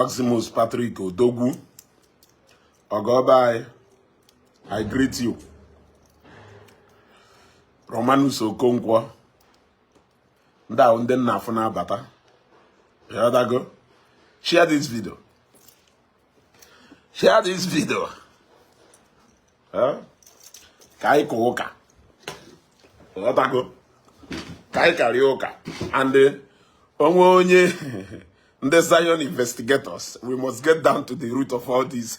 Maximus Patrick Odogwu, Ogoba anyị, I greet you. Romanus Okonkwo, ndị ahụ ndị nna afụ na-abata. Ịghọtago? Share this video. Share this video. Eh? Ka anyị kọọ ụka. Ịghọtago? Ka anyị karịa ụka. And onwe onye ndị Zion investigators, we must get down to the root of all this.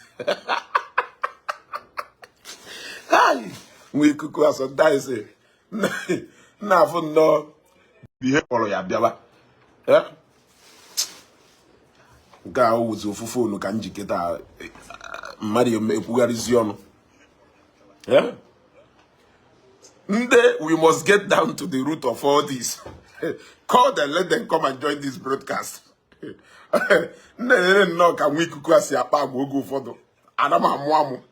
Hi! Nwa ikuku asọmpi nna afụ nnọọ ihe kpọrọ ya bịawa. Eh? Nke a wụzi ofu phone ka njikọta mmadụ ekwugharịzi ọnụ. Eh? Ndị, we must get down to the root of all this. Call them, let them come and join this broadcast. Nna elere nnọọ ka nwa ikuku a si akpa agwa oge ụfọdụ. Ana m amụ amụ.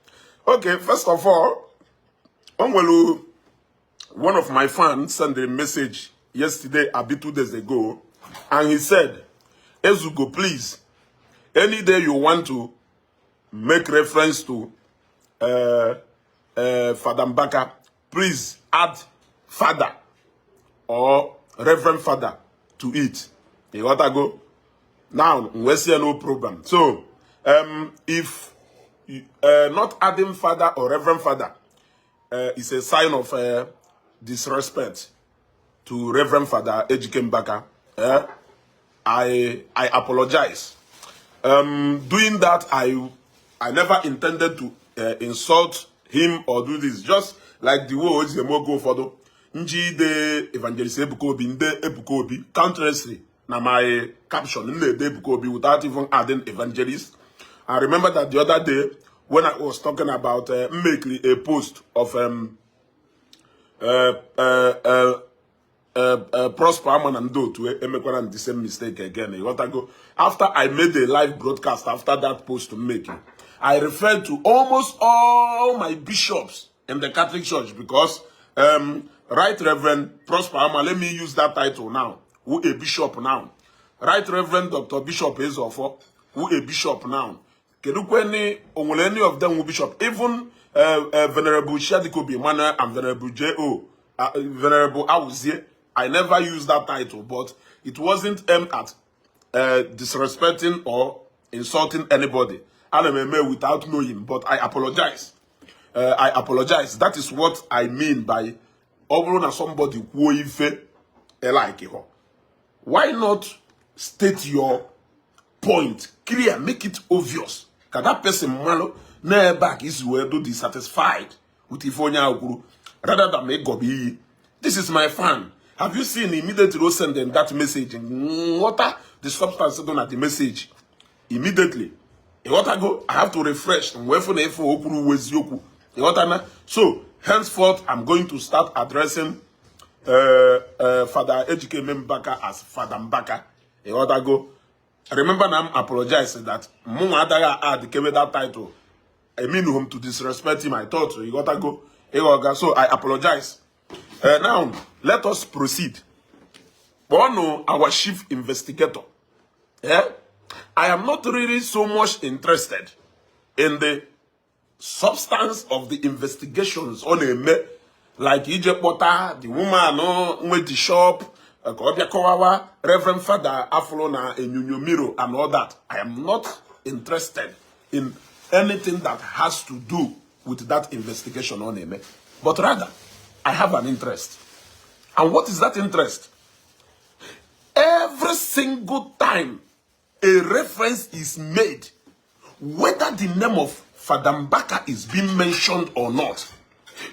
Okay, first of all, o nwere one of my fans sent a message yesterday, abi 2 days ago, and he said, "Ezugo, please, any day you want to make reference to Father Mbaka, please add father or reverend father to it." You got to go? Now, we see no problem. So, if not adding father or reverend father is a sign of disrespect to Reverend Father Ejike Mbaka, I apologize. Doing that, I never intended to insult him or do this. Just like the way Ojemo go for the nji de Evangelist Ebuka Obi, nde Ebuka Obi, countlessly na my caption, nde Ebuka Obi, without even adding evangelist. I remember that the other day when I was talking about making a post of Prosper Amana ndị otu emekwara the same mistake again. Ịghọtago? After I made a live broadcast, after that post to make, I referred to almost all my bishops in the Catholic Church because Right Reverend Prosper Ama, let me use that title now, who a bishop now. Right Reverend Dr. Bishop Ezofo, who a bishop now. Kedukweni, onwere any of them who bishop, even Venerable Shadikobi Emmanuel and Venerable J.O., Venerable Awuzie, I never used that title, but it wasn't aimed at disrespecting or insulting anybody. Ana m eme without knowing, but I apologize. I apologize. That is what I mean by ọ bụrụ na somebody kwuo ife like họ. Why not state your point clear, make it obvious? Ka that person malụ n'ebe a ka isi wee do dissatisfied with ife onye ahụ kwuru rather than ịgọba iyi. This is my fan. Have you seen immediately o send them that message? Nghọta the substance dị na the message immediately. Ịghọtago? I have to refresh wee fụ na ife o kwuru uwe eziokwu. Ịghọtana? So henceforth I'm going to start addressing Father Ejike Mbaka as Father Mbaka. Ịghọtago? Remember na I'm apologize that mụnwa adaghị add kebe that title. I mean him to disrespect him. I thought ịghọtago? Ịghọga? So I apologize. Now let us proceed. Kpọọnụ our chief investigator. Eh? I am not really so much interested in the substance of the investigations ọ na-eme, like ije kpọta the woman nwe the shop ka ọ bịa kọwawa Reverend Father afro na enyonyo mirror and all that. I am not interested in anything that has to do with that investigation ọ na-eme, but rather I have an interest. And what is that interest? Every single time a reference is made, whether the name of Father Mbaka is being mentioned or not,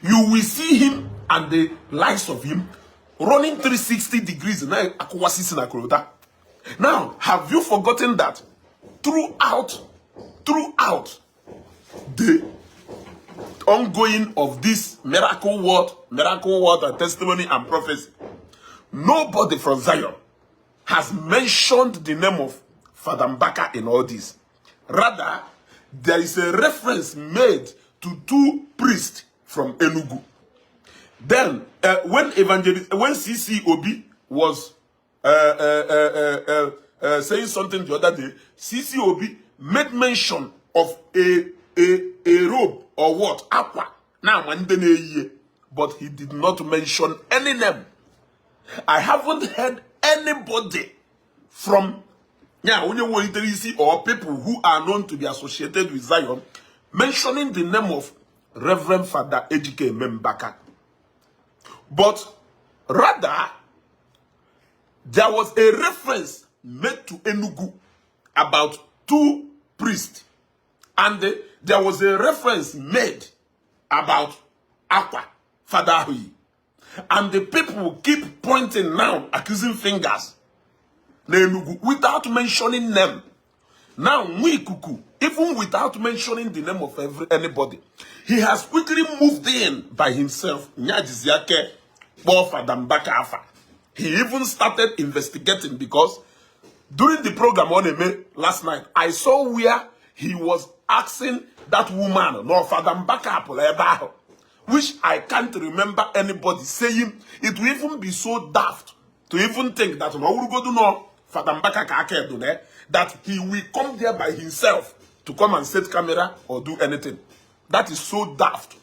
you will see him and the likes of him running 360 degrees. Now, akụwasisi na Korota. Now, have you forgotten that throughout the ongoing of this miracle word and testimony and prophecy, nobody from Zion has mentioned the name of Father Mbaka in all this? Rather, there is a reference made to two priests from Enugu. Then, when evangelist, when CC Obi was saying something the other day. CC Obi made mention of a robe or what, akwa na ama ndị na-eyi, but he did not mention any name. I haven't heard anybody from ya onye welitere isi or people who are known to be associated with Zion mentioning the name of Reverend Father Ejike Mbaka. But rather, there was a reference made to Enugu about two priests, and there was a reference made about akwa Father Ahui. And the people keep pointing now, accusing fingers na Enugu without mentioning them. Now, Nwikuku, even without mentioning the name of anybody, he has quickly moved in by himself. Nyajiziake kpọọ Father Mbaka afa. He even started investigating, because during the program on eme last night, I saw where he was asking that woman, no, Father Mbaka apụla ebe ahụ, which I can't remember anybody saying. It will even be so daft to even think that no go no Father Mbaka ka aka edo there, that he will come there by himself to come and set camera or do anything. That is so daft.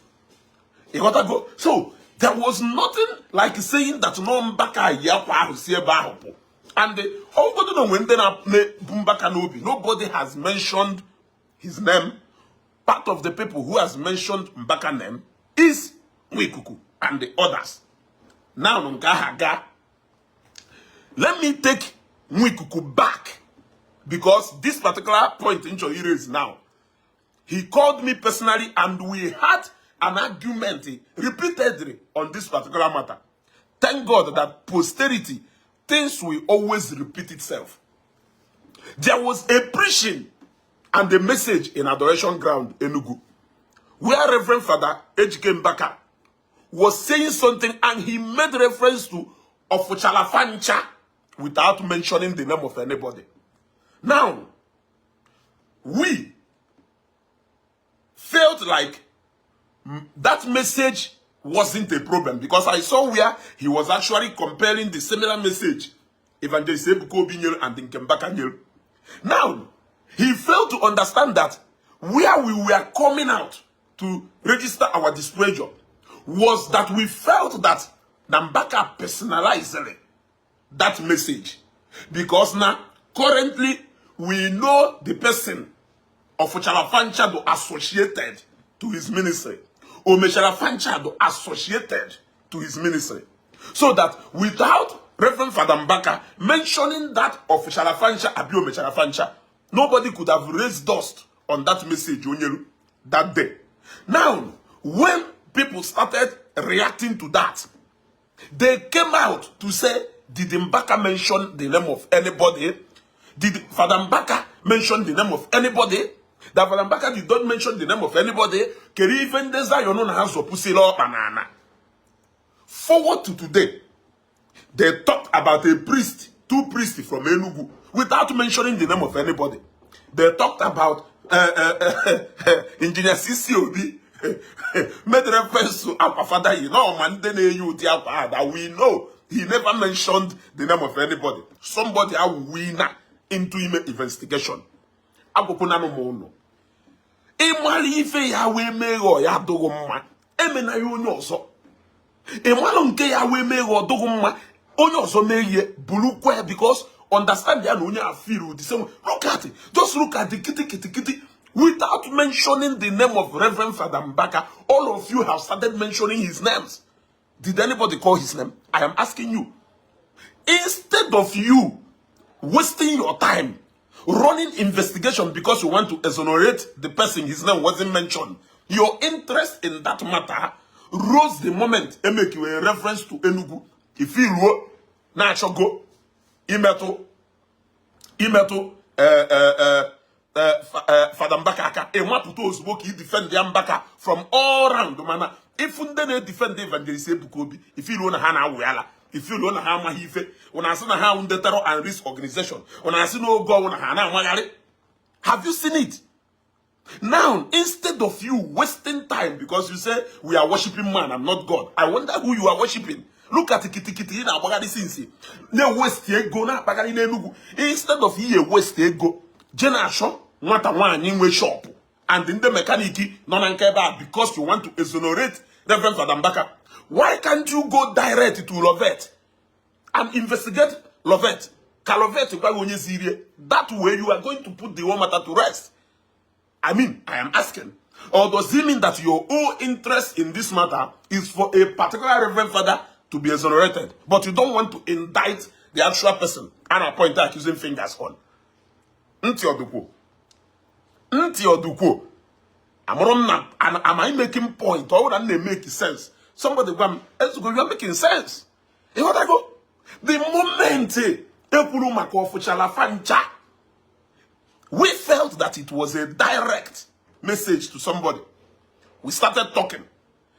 You got to go. So there was nothing like saying that no Mbaka yi akwa ahụ si ebe ahụ pụ. And the ọgụgodo na onwe ndị na-ebu Mbaka n'obi, nobody has mentioned his name. Part of the people who has mentioned Mbaka name is Nwikuku and the others. Now nke ahụ aga. Let me take Nwikuku back, because this particular point in chọrọ raise now, he called me personally and we had an argument repeatedly on this particular matter. Thank God that posterity, things will always repeat itself. There was a preaching and a message in Adoration Ground, Enugu, where Reverend Father Ejike Mbaka was saying something and he made reference to Ofuchala Fancha without mentioning the name of anybody. Now, we felt like that message wasn't a problem, because I saw where he was actually comparing the similar message Evangelist Ebuka Obi nyere and nke Mbaka nyere. Now, he failed to understand that where we were coming out to register our displeasure was that we felt that Mbaka personalized that message, because now currently we know the person of Fancha associated to his ministry, Omeshara Fancha associated to his ministry, so that without Reverend Father Mbaka mentioning that of Fancha abi Omeshara Fancha, nobody could have raised dust on that message o nyelu that day. Now, when people started reacting to that, they came out to say, did Mbaka mention the name of anybody? Did Father Mbaka mention the name of anybody? That Father Mbaka did not mention the name of anybody. Kedu ife ndị Zion na ha zọpụsịrị ọkpa n'ana? Forward to today, they talked about a priest, two priests from Enugu, without mentioning the name of anybody. They talked about Engineer CC Obi made reference to our father, man, that we know he never mentioned the name of anybody. Somebody a winner into him investigation. Agwụkwụna m ụnụ. Ịmara ife ya wee meghọ ya adịghị mma, emena ya onye ọzọ. Ịmalụ nke ya wee meghọ ọdụghị mma, onye ọzọ mee ihe burukwa ya, because understand ya na onye a feel the same way. Look at it. Just look at the kitty kitty kitty. Without mentioning the name of Reverend Father Mbaka, all of you have started mentioning his names. Did anybody call his name? I am asking you. Instead of you wasting your time running investigation because you want to exonerate the person his name wasn't mentioned, your interest in that matter rose the moment e make you a reference to Enugu. If you na-achọgo imetụ Father Mbaka aka, ịmapụta ozugbo ka i defend ya Mbaka from all round. Mana ifu ndị na-edefend Evangelist Ebuka Obi, ifiluo na ha na-awụ ala, ifiluo na ha amaghị ife, ụna asị na ha awụ ndị terror and risk organization, ụna asị n'oge ọnwụ na ha na-amagharị. Have you seen it? Now, instead of you wasting time because you say we are worshiping man and not God, I wonder who you are worshiping. Look at kitikiti ị na-agbagharị since, na-ewaste ego na-akpagharị n'Enugu instead of ihe waste ego je na-achọ nwata nwaanyị nwe shop and ndị mechanic nọ na nke ebe a because you want to exonerate Reverend Father Mbaka. Why can't you go direct to Lovett and investigate Lovett? Ka Lovett gwa gị onye zirie. That way you are going to put the whole matter to rest. I mean, I am asking. Or does it mean that your own interest in this matter is for a particular reverend father to be exonerated, but you don't want to indict the actual person and appoint accusing fingers on? Ntị ọdụkwo. Ntị ọdụkwo. Amụrụ m na am I making point? Ọ bụrụ na m na-emake sense. Somebody gwa m, "Ezugo, you are making sense." Ịghọtago? The moment ekwuru maka ọfụchala fancha, we felt that it was a direct message to somebody. We started talking.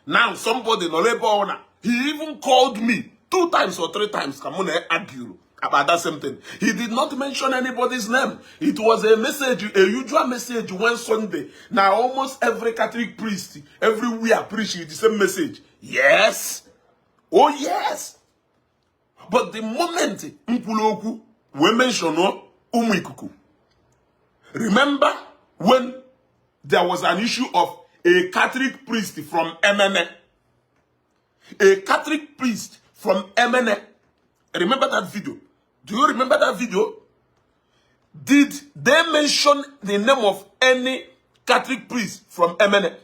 Now somebody nọ ebe ọ na he even called me two times or three times ka mụ na argue about that same thing. He did not mention anybody's name. It was a message, a usual message one Sunday. Now almost every Catholic priest everywhere preaching the same message. Yes. Oh yes. But the moment m kwuru okwu wee mention ụmụ ikuku. Remember when there was an issue of a Catholic priest from Emene? A Catholic priest from Emene. Remember that video? Do you remember that video? Did they mention the name of any Catholic priest from Emene?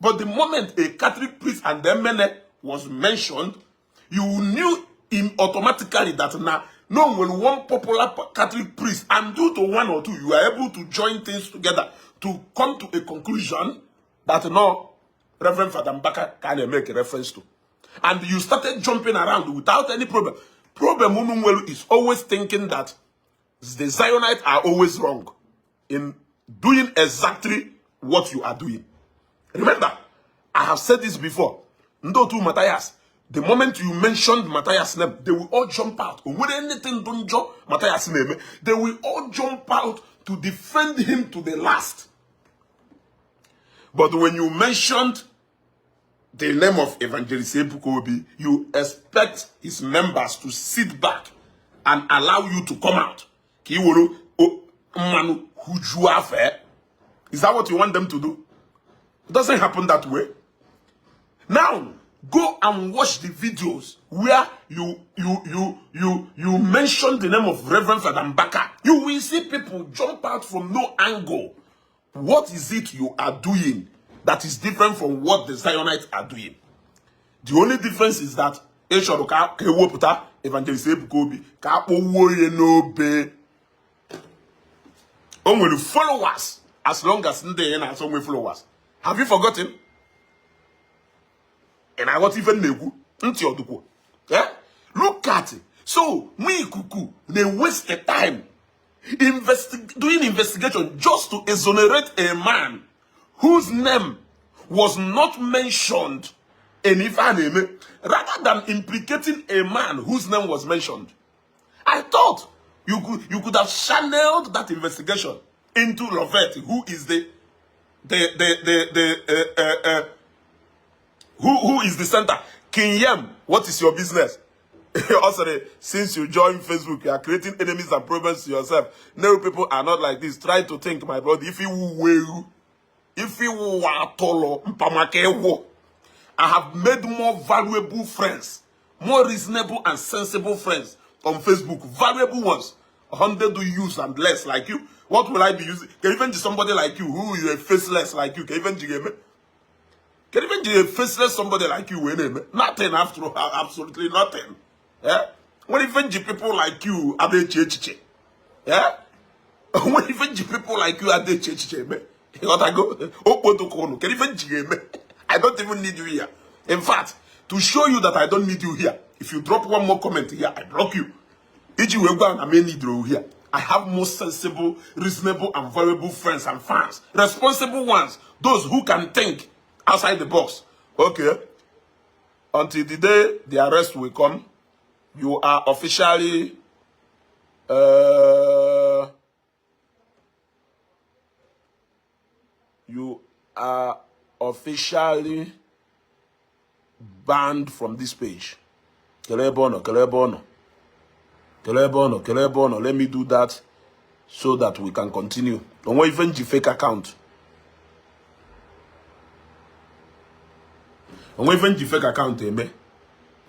But the moment a Catholic priest and Emene was mentioned, you knew him automatically that now no when one popular Catholic priest, and due to one or two, you are able to join things together to come to a conclusion that no Reverend Father Mbaka can make a reference to. And you started jumping around without any problem. Problem unu nwelu is always thinking that the Zionites are always wrong in doing exactly what you are doing. Remember, I have said this before. Ndị otu Matthias, the moment you mentioned Matthias' name, they will all jump out. O nwere anything dị njọ Matthias na-eme, they will all jump out to defend him to the last. But when you mentioned the name of Evangelist Ebuka Obi, you expect his members to sit back and allow you to come out. Ka i were mmanụ hujuo afọ. Is that what you want them to do? It doesn't happen that way. Now, go and watch the videos where you mention the name of Reverend Father Mbaka. You will see people jump out from no angle. What is it you are doing that is different from what the Zionites are doing? The only difference is that ị chọrọ ka ewepụta Evangelist Ebuka Obi ka a kpọwuo ya n'obe. O nwere followers as long as ndị ya na-asọ nwe followers. Have you forgotten? Ị na-aghọta ife m na-ekwu? Ntị ọdụkwo. Eh? Look at it. So, nwa ikuku na-waste the time doing investigation just to exonerate a man whose name was not mentioned in ife a na-eme, rather than implicating a man whose name was mentioned. I thought you could have channeled that investigation into Lovett, who is the who is the center. King Yam, what is your business? Also, since you joined Facebook, you are creating enemies and problems to yourself. No, people are not like this. Try to think, my brother. If you will, if you atolo mpamake, I have made more valuable friends, more reasonable and sensible friends on Facebook. Valuable ones. 100 do use and less like you. What will I be using? Can even somebody like you who is a faceless like you? Can even a faceless somebody like you win? Nothing after all, absolutely nothing. Yeah? When even people like you are they echiche? Yeah? When even people like you are they echiche me? Ịghọtago? Okpotoko can even eme? I don't even need you here. In fact, to show you that I don't need you here, if you drop one more comment here, I block you. Iji wee gwa na me need you here. I have more sensible, reasonable, and valuable friends and fans. Responsible ones. Those who can think outside the box. Okay. Until the day the arrest will come, you are officially you are officially banned from this page. Kelee ebe ọ nọ, kelee ebe ọ nọ, kelee ebe ọ nọ, kelee ebe ọ nọ. Let me do that so that we can continue. Onwe ife nji fake account, onwe ife nji fake account eme.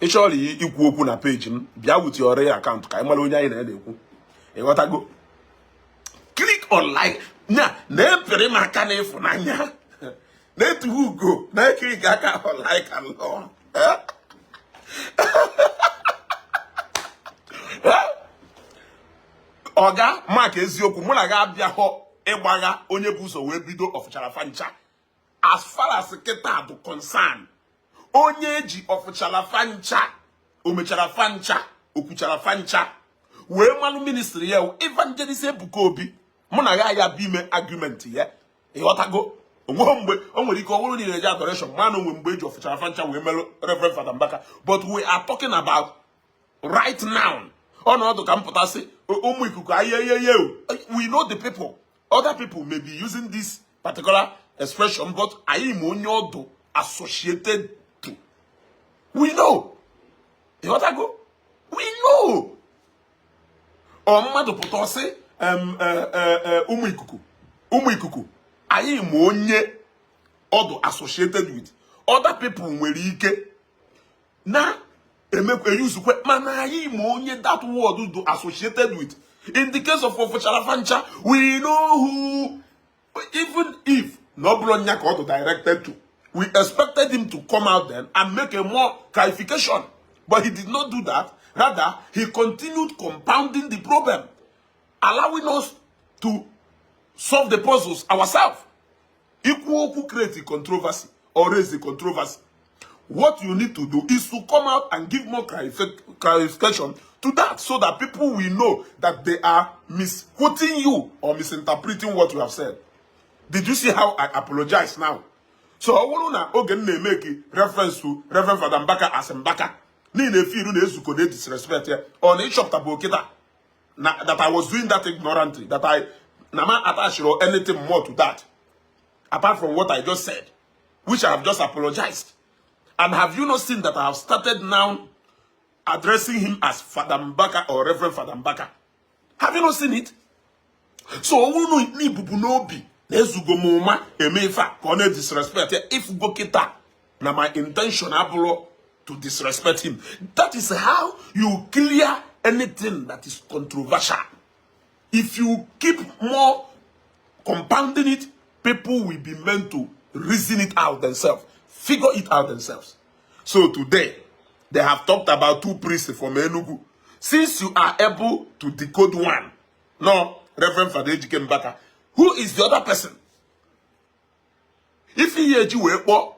Ị chọrọ ikwu okwu na page m, bịa with your real account ka anyị mara onye anyị na-ekwu. Ịghọtago? Click on like na na-epịrị m aka na ịfụnanya na-etuhu ugo na-ekiri aka on like and love. Ọga Mark, eziokwu mụ na gị abịaghọ ịgbagha onye bụ ụzọ wee bido ọfụchara fancha. As far as kịta bụ concern, onye eji ọfụchara fancha, o mechara fancha, o kwuchara fancha wee malụ ministry ya, Evangelist Ebuka Obi, mụ na ya ya bụ ime argument ya. Ịghọtago? Onweghị mgbe o nwere ike ọ bụrụ na ị na-eje adoration, ma na onwe mgbe eji ọfụchara fancha wee melụ Reverend Fada Mbaka, but we are talking about right now. Ọnọdụ ka m pụtasị ụmụ ikuku ayeyeye, we know the people. Other people may be using this particular expression, but anyị ma onye ọdụ associated to. We know. Ịghọtago? We know. Ọ mmadụ pụta ọsị ụmụ ikuku, ụmụ ikuku, anyị ma onye ọdụ associated with. Other people nwere ike na emekwa eyuzukwe, mana anyị ma onye that word do associated with. In the case of ọfụchara fancha, we know who, even if na ọ bụrụ nya ka ọ dị directed to, we expected him to come out then and make a more clarification, but he did not do that. Rather, he continued compounding the problem, allowing us to solve the puzzles ourselves. Ikwu okwu create controversy or raise the controversy, what you need to do is to come out and give more clarification to that, so that people will know that they are misquoting you or misinterpreting what you have said. Did you see how I apologize now? So ọ bụrụ na oge m na-emeki reference to Reverend Fada Mbaka as Mbaka, n'ihi na efe iru na-ezuko na disrespect ya, ọ na ịchọpụta bụ okịta na that I was doing that ignorantly, that I na ma attached or anything more to that apart from what I just said, which I have just apologized. And have you not seen that I have started now addressing him as Fada Mbaka or Reverend Fada Mbaka? Have you not seen it? So ọ bụrụ na ibubu n'obi na-ezugo m ụma eme ife a ka ọ na-disrespect ya, if go kịta na my intention abụrụ to disrespect him. That is how you clear anything that is controversial. If you keep more compounding it, people will be meant to reason it out themselves, figure it out themselves. So today, they have talked about two priests from Enugu. Since you are able to decode one, no, Reverend Fada Ejike Mbaka, who is the other person? If he eji wee kpọọ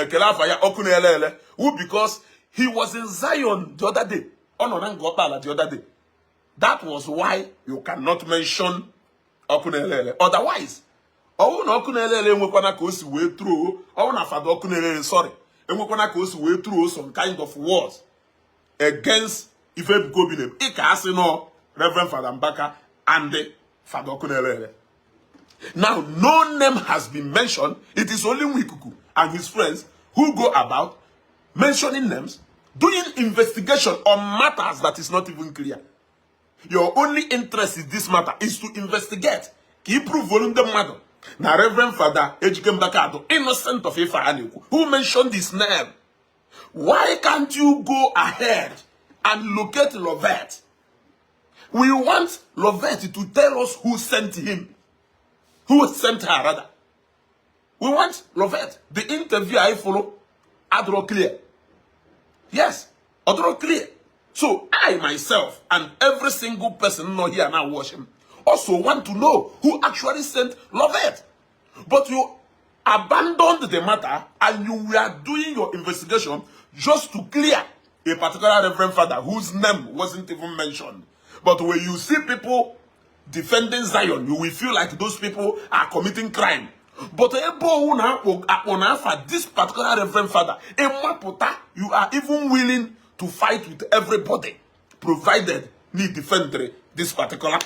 kele afa ya ọkụ na-ele ele, who, because he was in Zion the other day, ọ nọ na Ngọkpala the other day. That was why you cannot mention ọkụ na-ele ele. Otherwise, ọwụ na ọkụ na-ele ele enwekwana ka o si wee throw, ọwụ na Fada ọkụ na-ele ele, sorry, enwekwana ka o si wee throw some kind of words against ife Ebuka Obi na ị ka asị nọ Reverend Fada Mbaka and Fada ọkụ na-ele ele. Now, no name has been mentioned. It is only Nwikuku and his friends who go about mentioning names, doing investigation on matters that is not even clear. Your only interest in this matter is to investigate. Ka i prove ndị mmadụ na Reverend Fada Ejike Mbaka adụ innocent of ife a na-ekwu. Who mentioned his name? Why can't you go ahead and locate Lovett? We want Lovett to tell us who sent him. Who sent her, rather. We want Lovett. The interview I follow, adro clear. Yes, adro clear. So I myself and every single person not here now watch him also want to know who actually sent Lovett. But you abandoned the matter and you were doing your investigation just to clear a particular Reverend Father whose name wasn't even mentioned. But when you see people defending Zion, you will feel like those people are committing crime. But ebe owu na akpọ na afa this particular Reverend Father, ịmapụta, you are even willing to fight with everybody, provided me defend this particular,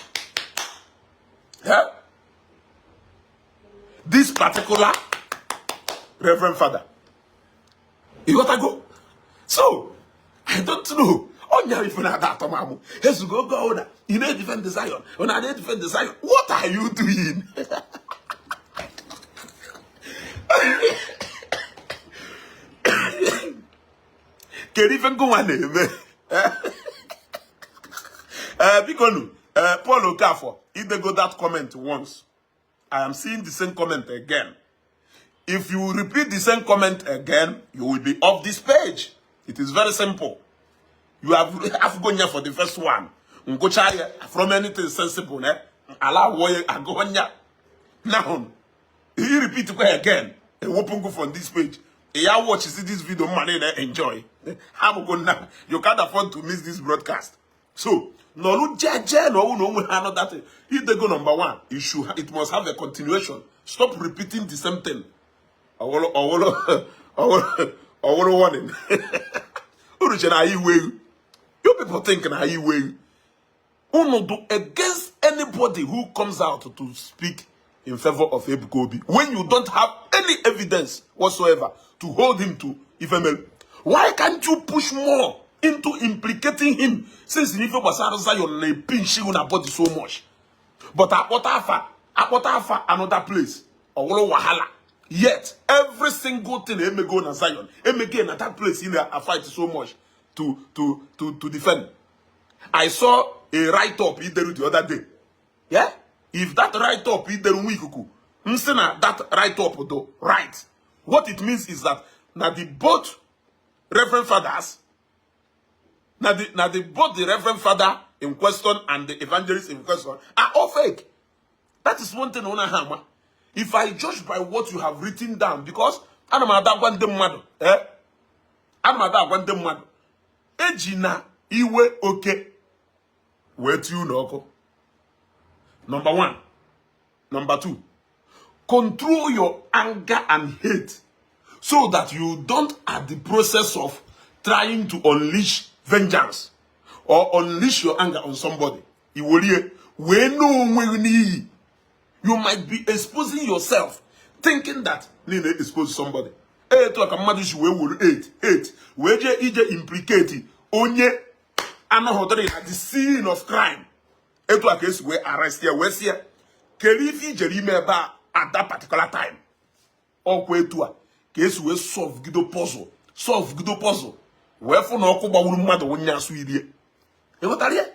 yeah? This particular Reverend Father. You got to go. So I don't know. Onya ife na-ada atọ m amụ ezugo oge ọbụla ị na-edefend Zion, ọ na-edefend Zion. What are you doing? Kedu ife ngụnwa na-eme? Ee, biko nu, ee, Paul Okafor, idego that comment once. I am seeing the same comment again. If you repeat the same comment again, you will be off this page. It is very simple. You have afụgo for the first one. Ngụcha ya from anything sensible, eh? Ala wụọ agụnya. Now, you repeat again, ewepụ from this page. Ya watch see this video, man, enjoy. Ha now. You can't afford to miss this broadcast. So, nọrụ jeje na ọwụ na onwe ha another thing. Idego number one, it must have a continuation. Stop repeating the same thing. Ọwụrụ ọwụrụ ọwụrụ ọwụrụ warning. Unu che na anyị iwe ewu. You people think na anyị iwe ewu. Unu do against anybody who comes out to speak in favor of Ebuka Obi when you don't have any evidence whatsoever to hold him to Ifemelu. Why can't you push more into implicating him since ife gbasara Zion na-epinch na body so much? But akpọta afa another place, ọwụrụ wahala. Yet every single thing emego na Zion, emego na that place in a fight so much to defend. I saw a write-up ideru the other day. Yeah? If that write-up ideru nwa ikuku, m sị na that write-up do right. What it means is that na the both reverend fathers, na the both the reverend father in question and the evangelist in question are all fake. That is one thing una ha. If I judge by what you have written down, because ana m ada agwa ndị mmadụ, eh? Ana m ada agwa ndị mmadụ, eji na iwe oke wee tie unu ọkụ. Number one. Number two, control your anger and hate so that you don't, at the process of trying to unleash vengeance or unleash your anger on somebody, iworie wee na onwe gị n'iyi. You might be exposing yourself thinking that na expose somebody. Etu a ka mmadụ si wee wuru 8 8 wee jee ije implicate onye anọghọdịrị na the scene of crime. Etu a ka esi wee arrest ya, wee sị ya, kedu ife ijere ime ebe a at that particular time? Ọkwa etu a ka esi wee solve gido puzzle, solve gido puzzle, wee fụ na ọkụ gbawuru mmadụ wụnye asụ irie. Ịghọtara ya?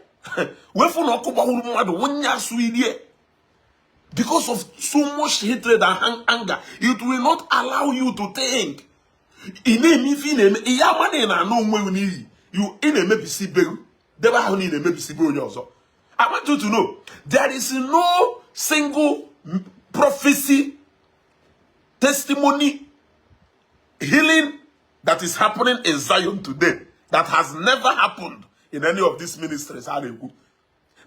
Wee fụ na ọkụ gbawuru mmadụ wụnye asụ irie. Because of so much hatred and anger, it will not allow you to think. Ị na-eme ife ị na-eme, ihe ama na ị na-anụ onwe gị n'iyi. You ị na-emebisi be gị debe ahụ na ị na-emebisi be onye ọzọ. I want you to know there is no single prophecy, testimony, healing that is happening in Zion today that has never happened in any of these ministries a na-ekwu.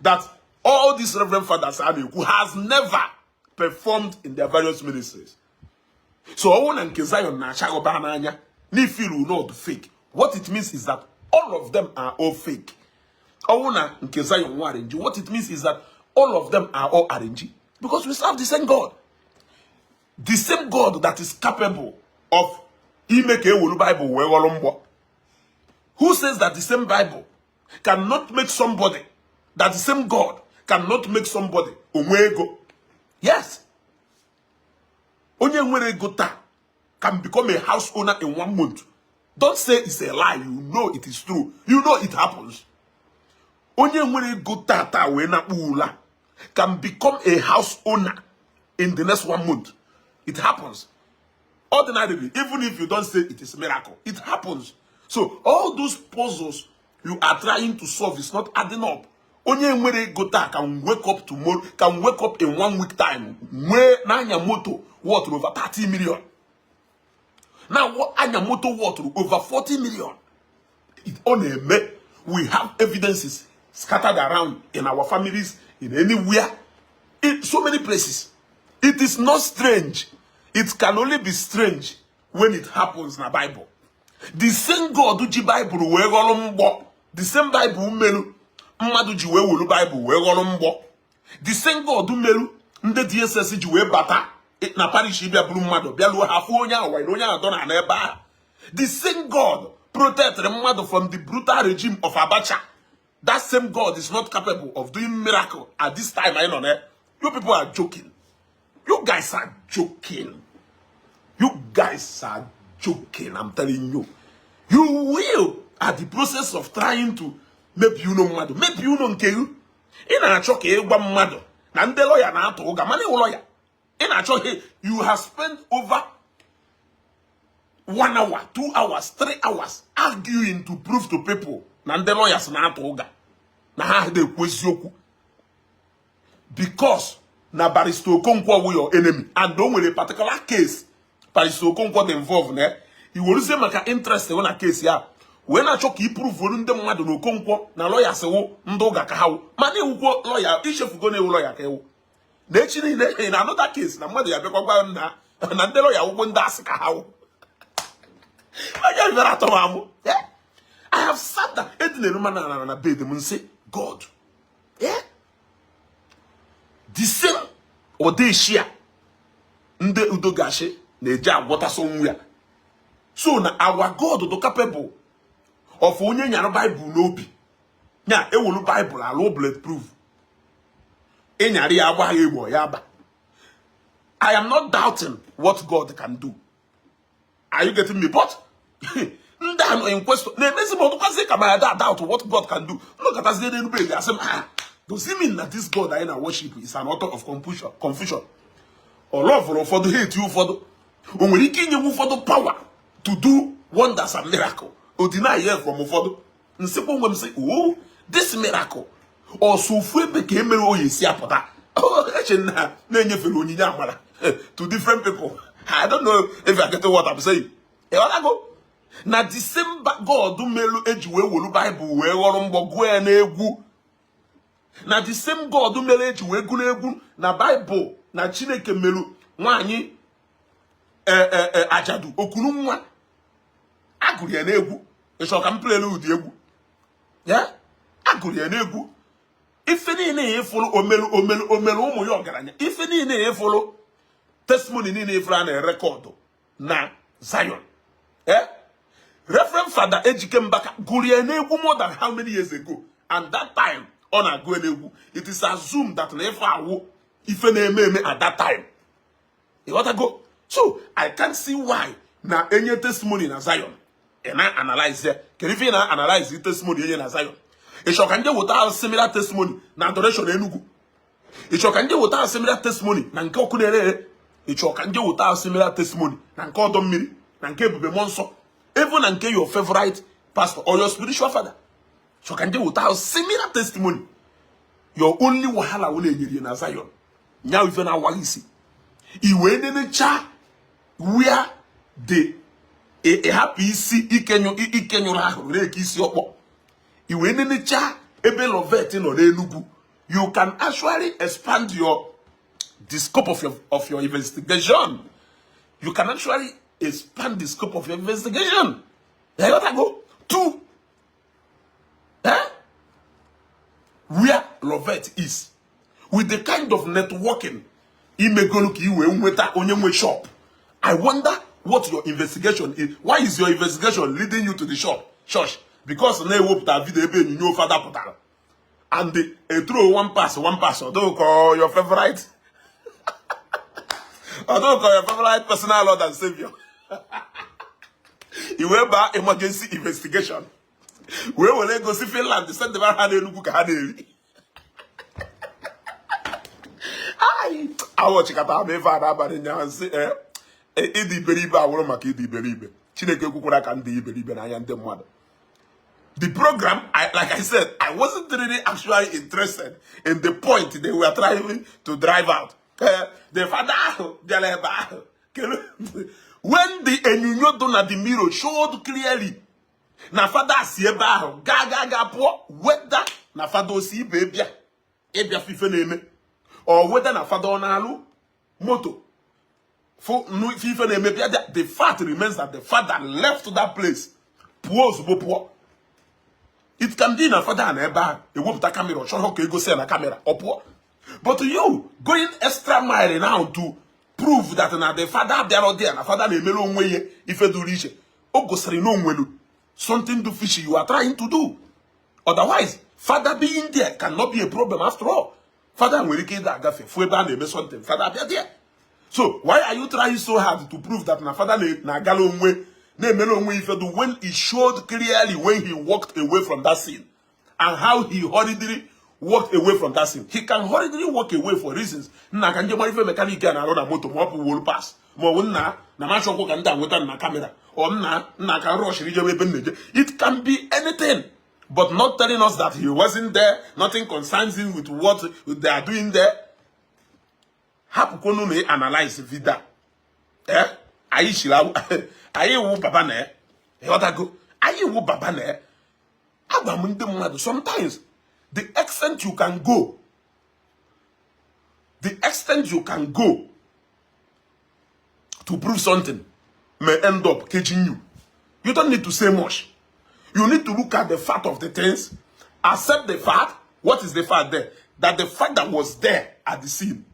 That all these reverend fathers a na-ekwu has never performed in their various ministries. So ọwụ na nke Zion na-achaghọba n'anya n'ifilu not fake. What it means is that all of them are all fake. Ọwụ na nke Zion nwa arrange, what it means is that all of them are all arrange, because we serve the same God. The same God that is capable of ime ka ewelu Bible wee ghọrọ mgbọ. Who says that the same Bible cannot make somebody, that the same God cannot make somebody onwe ego? Yes. Onye nwere ego taa can become a house owner in one month. Don't say it's a lie. You know it is true. You know it happens. Onye nwere ego taa taa wee na-akpụ ụla can become a house owner in the next one month. It happens. Ordinarily, even if you don't say it is a miracle, it happens. So all those puzzles you are trying to solve is not adding up. Onye nwere ego taa can wake up tomorrow, can wake up in one week time, nwee n'anya moto worth over 30 million. Now, what anya moto worth over 40 million? It ọ na-eme. We have evidences scattered around in our families, in anywhere, in so many places. It is not strange. It can only be strange when it happens na Bible. The same God ji Bible wee ghọrọ mgbọ, the same Bible mmerụ mmadụ ji wee welu Bible wee ghọrọ mgbọ, the same God merụ ndị DSS ji wee bata na parish bịa buru mmadụ bịa luo ha fụ onye ahụ wanyere onye ahụ dọ na n'ebe ahụ, the same God protected mmadụ from the brutal regime of Abacha, that same God is not capable of doing miracle at this time anyị nọ na? You people are joking. You guys are joking. You guys are joking. I'm telling you, you will at the process of trying to mebie unu mmadụ, mebie unu nke gị. Ị na-achọ ka ị gwa mmadụ na ndị lọya na-atụ ụga, mana ịwụ lọya. Ị na-achọ he you have spent over one hour, 2 hours, 3 hours arguing to prove to people na ndị lawyers na-atụ ụga, na ha na-ekwu eziokwu, because na Barrister Okonkwo wụ your enemy and o nwere particular case Barrister Okonkwo dị involve na i weruzie maka interest wụ na case ya wee na-achọ ka i prove ndị mmadụ na Okonkwo na lawyers wụ ndị ụga ka ha wụ. Mana iwukwo lawyer, ichefugo na ewu lawyer ka ewu na echi niile na another case na mmadụ ya bịakwa gwa m na ndị lawyer wụkwo ndị asị ka ha wụ. Onye bịara atọ m amụ. I have sat down, edinere m na bed m, nsị, "God, yeah? The same odeshi a ndị udogashi na-eji agwọtasị onwe ya, so na our God dị capable of onye nyara Baịbụl n'obi nya ewelu Baịbụl alụ bulletproof, ịnyara ya agba ya egbo ya aba. I am not doubting what God can do. Are you getting me? But ndị a nọ in question na-emezi m ọtụkwasị ka ma ya doubt what God can do. Nnọkọtazie n'elu bed, asị m, "Ah, does it mean that this God anyị na worship is an author of confusion?" Confusion. Ọ loveụrụ ụfọdụ, hate ụfọdụ. O nwere ike inyenwe ụfọdụ power to do wonders and miracle, o deny ya from ụfọdụ. Nsịkwa onwe m sị, "Oh, this miracle ọsọ ofu ebe ka emere oyi si apụta." Eche na na-enyefere onyinye amara to different people. I don't know if you are getting what I'm saying. Ịghọtago na the same God melu eji wee wolu Baịbụl wee ghọrọ mgbọ gụọ ya n'egwu, na the same God mere eji wee gụrụ egwu na Baịbụl na Chineke meru nwaanyị ajadu okunu nwa, agụrụ ya n'egwu. Ịchọ ka m playelu ụdị egwu ya agụrụ ya n'egwu? Ife niile ya ịfụrụ omelu omelu omelu ụmụ ya ọgaranya, ife niile ya ịfụrụ, testimony niile ịfụrụ a na-erecordụ na Zion, Reverend Father Ejike Mbaka gụrụ ya n'egwu more than how many years ago, and that time ọ na-agụ ya n'egwu, it is assumed that na ife awụ ife na-eme eme at that time. Ịghọtago? So I can't see why na enye testimony na Zion, ị na-analyze ya. Kedu ife ị na-analyze testimony enye na Zion? Ị chọrọ ka ndị weta similar testimony na Adoration Enugu? Ị chọrọ ka ndị weta similar testimony na nke ọkụ na-ere ere? Ị chọrọ ka ndị weta similar testimony na nke ọdọ mmiri, na nke ebube mmụọ nsọ, even na nke your favorite pastor or your spiritual father? Chọrọ ka ndị weta similar testimony? Your only wahala wụ na-enyere ya na Zion nya ife na-awaghị isi i wee nenecha where the ị hapụ isi ike nyụrụ ahụ na-eke isi ọkpọ, i wee nenecha ebe Lovet nọ n'Enugu. You can actually expand the scope of your investigation. You can actually expand the scope of your investigation. You gotta go to where Lovet is with the kind of networking imegolu ka i wee nweta onye nwe shop. I wonder what your investigation is. Why is your investigation leading you to the shop church? Because na-ewepụta video ebe onyinyo fada pụtara and the a throw one pass, one pass, although call your favorite, although call your favorite personal Lord and Savior, i wee baa emergency investigation, wee were ego si Finland sendebara ha n'Enugwu ka ha na-eri. Ai, awọchikọta m ife a n'abalị nyaa, nsị ịdị iberibe awụrụ maka ịdị iberibe. Chineke ekwukwara ka ndị iberibe n'anya ndị mmadụ. The program, like I said, I wasn't really actually interested in the point they were trying to drive out. The father ahụ bịara ebe ahụ. When the enyonyo dị na the mirror showed clearly na fada si ebe ahụ gaa gaa gaa pụọ, whether na fada osi ibe bịa ịbịa ife na-eme or whether na fada ọ na-alụ moto fụ nụ ife na-eme bịa, the fact remains that the father left that place, pụọ ozugbo pụọ. It can be na fada na ebe ahụ ewepụta camera, ọ chọrọ ka egosi ya na camera, ọ pụọ. But you going extra mile now to prove that na the father bịara there, na fada na-emere onwe ya ife dụrụ iche, o gosiri na onwelu. Something do fishy you are trying to do. Otherwise, father being there cannot be a problem. After all, father nwere ike ịda agafe fụ ebe a na-eme something, father abịa there. So why are you trying so hard to prove that na father na-agala onwe na-emere onwe ife do, when he showed clearly when he walked away from that scene and how he hurriedly walked away from that scene? He can hurriedly walk away for reasons. Nna, ka nje mara ife mechanic a na-arụ na moto, ma ọ bụ wolu pass, ma ọ bụ nna na machọkwụ ka ndị a nweta na camera, or nna nna ka rushiri jewe ebe m na-eje. It can be anything, but not telling us that he wasn't there, nothing concerns him with what they are doing there. Hapụkwonu na analyze video. Eh, anyị chiri anyị wụ baba na ya, ịghọtago? Anyị wụ baba na ya. Agwa m ndị mmadụ, sometimes the extent you can go, the extent you can go to prove something may end up caging you. You don't need to say much. You need to look at the fact of the things, accept the fact. What is the fact there? That the father was there at the scene.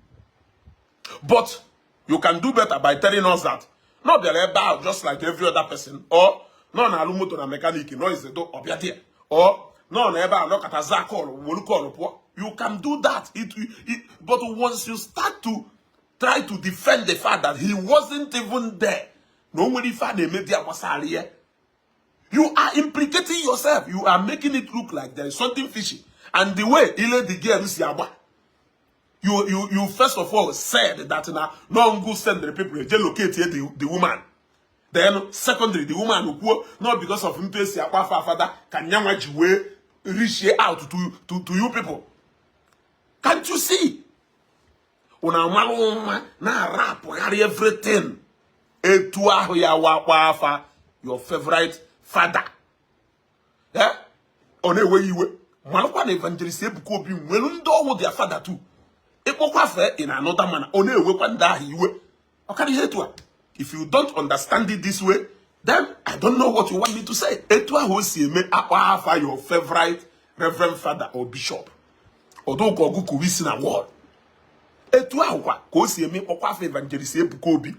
But you can do better by telling us that no bịara ebe ahụ just like every other person, or nọ na-alụ moto na mechanic noise do ọbịa there, or nọ na ebe a nọkọta za call, wolu call pụọ. You can do that. But once you start to try to defend the fact that he wasn't even there, na o nwere ife a na-eme dị gbasara ya, you are implicating yourself. You are making it look like there is something fishy. And the way ile the girl si agba, you first of all said that na no go send the people je locate the woman. Then secondary, the woman kwuo not because of ntu esi akpa afa afada ka nyanwa ji wee reach out to you people. Can't you see? Unu amalụ nwa na-arapụgharị everything etu ahụ ya wakwa afa your favorite father. Eh? Ọ na-ewe iwe. Malụkwa na Evangelist Ebuka Obi nwere ndị ọwụ their father too. Ịkpọkwa fe in another manner, ọ na-ewekwa ndị ahụ iwe. Ọ karịa ihe etu a. If you don't understand it this way, then I don't know what you want me to say. Etu ahụ o si eme akpa afa your favorite reverend father or bishop, ọdụka ọgụ kụwa isi na wall, etu ahụ kwa ka o si eme kpọkwa afa Evangelist Ebuka Obi,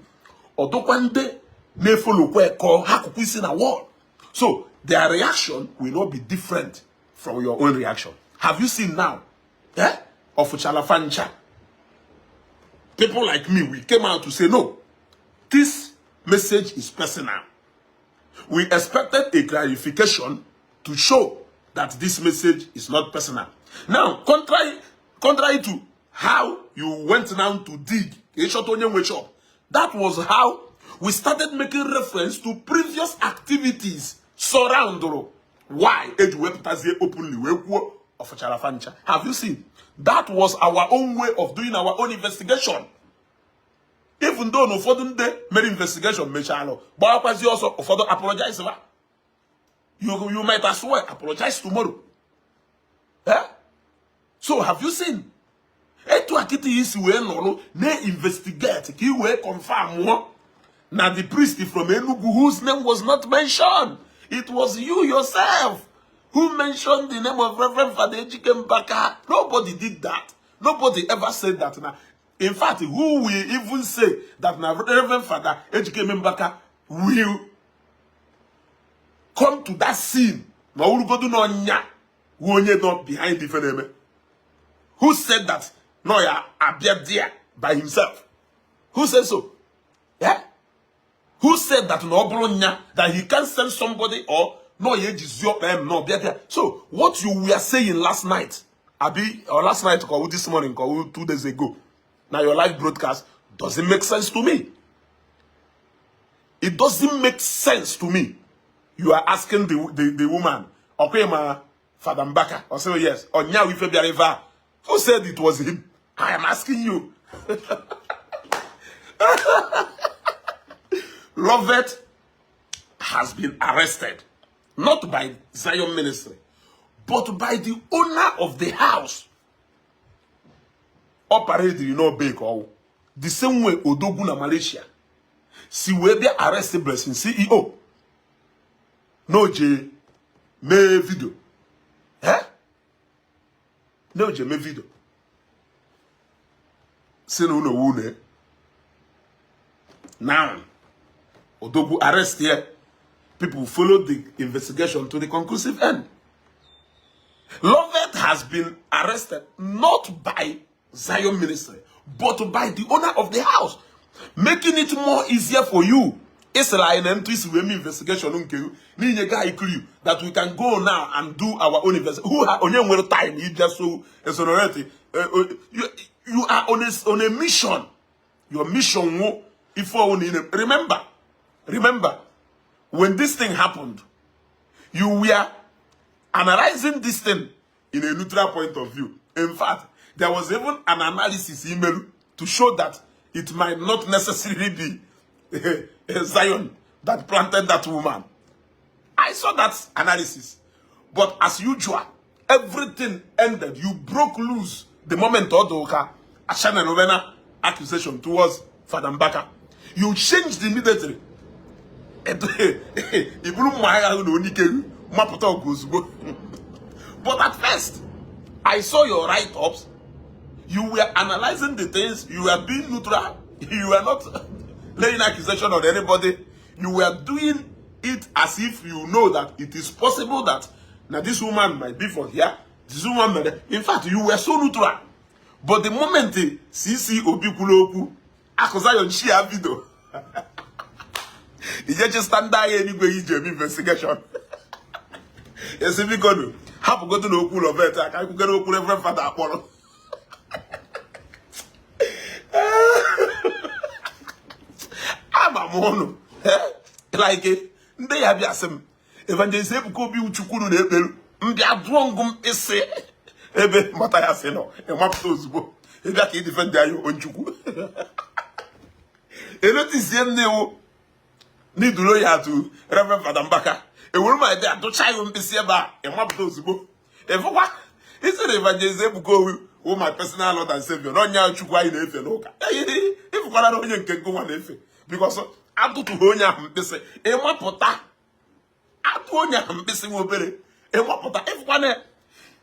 ọdụkwa ndị na-efollowkwa ekọ ha kụkwa isi na wall. So their reaction will not be different from your own reaction. Have you seen now? Eh, ọfụchala fancha. People like me, we came out to say, no, this message is personal. We expected a clarification to show that this message is not personal. Now, contrary to how you went now to dig a short onye nwe shop, that was how we started making reference to previous activities surround why eji wepụtazie openly wee kwuo ọfụchara fancha. Have you seen? That was our own way of doing our own investigation. Even though na ụfọdụ ndị mere investigation mechalụ gbawakwazi ọsọ, ụfọdụ apologize ba. You might as well apologize tomorrow. Eh? So have you seen? Etu akịta isi wee nọrọ na-investigate ka ị wee confirm mụọ na the priest from Enugu whose name was not mentioned. It was you yourself who mentioned the name of Reverend Father Ejike Mbaka. Nobody did that. Nobody ever said that. Now, in fact, who will even say that now Reverend Father Ejike Mbaka will come to that scene? Na ọwụrụgodu na ọnya wụ onye nọ behind ife na-eme. Who said that? No, ya abịa there by himself. Who said so? Yeah? Who said that na ọ bụrụ nya that he can send somebody or no ya ejizi ọkpa em no bịa there? So what you were saying last night, abi, or last night or this morning or 2 days ago, now your live broadcast doesn't make sense to me. It doesn't make sense to me. You are asking the woman, okay, ma Father Mbaka, or say yes, or nya ife bịara ife a. Who said it was him? I am asking you. Lovett has been arrested, not by Zion Ministry, but by the owner of the house. Ọ parade no bake ọwụ. The same way Odogwu na Malaysia si wee bịa arrest Blessing CEO n'oje mee video. Eh? N'oje mee video. Si na unu wu now Odogwu arrest here. People followed the investigation to the conclusive end. Loveth has been arrested not by Zion Ministry, but by the owner of the house, making it more easier for you. Ịsịrị anyị na ntụ isi wee mee investigation nke n'inye guy clue that we can go now and do our own investigation. Who ha onye nwere time ije so exonerate you? Are on a mission. Your mission wo ife ọwụ na ine. Remember when this thing happened, you were analyzing this thing in a neutral point of view. In fact, there was even an analysis email to show that it might not necessarily be Zion that planted that woman. I saw that analysis. But as usual, everything ended. You broke loose the moment Odoka Ashana accusation towards Father Mbaka. You changed immediately. Iburu mma agha ahụ na onike mapụta ọgụ ozugbo. But at first, I saw your write-ups. You were analyzing the things. You were being neutral. You were not laying accusation on anybody. You were doing it as if you know that it is possible that now this woman might be for here, this woman might. In fact, you were so neutral. But the moment the CC Obi kwuru okwu, Akụ Zion share video. Ijeche stand agha eluigwe iji eme investigation. Esi biko nu, hapụgodu na okwu Loveth aka ekwugere okwu Reverend Father akpọrọ. Ama m ụnụ like ndị ya bịa sị m Evangelist Ebuka Obi Chukwuru na-ekperu mbịa dụọ ngụ mkpịsị ebe mata ya sị nọ ịmapụta ozugbo ịbịa ka idefend anyị Onchukwu enotizie m na-ewu n'iduro ya atụ Reverend Father Mbaka ewuru m idea dụcha ya mkpịsị ebe a ịmapụta ozugbo ịfụkwa isi na Evangelist Ebuka Obi wụ my personal Lord and Savior na onye Chukwu anyị na-efe n'ụka ịfụkwara na onye nke ngụnwa na-efe because atụtụghị onye ahụ mkpịsị ịmapụta atụ onye ahụ mkpịsị nwa obere ịmapụta ịfụkwana.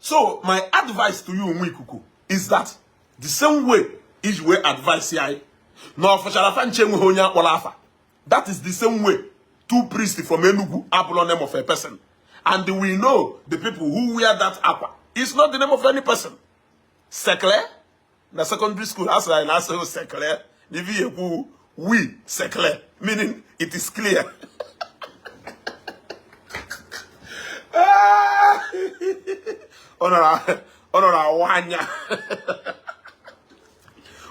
So my advice to you, nwa ikuku, is that the same way iji wee advice anyị na ọfụchara afa nche enweghị onye akpọrọ afa, that is the same way two priests from Enugu abụrụ name of a person, and we know the people who wear that akwa. It's not the name of any person. Sekle na secondary school asịrị anyị na asịghị sekle na ife ekwu we sekle, meaning it is clear. Ọ nọ na-awa anya.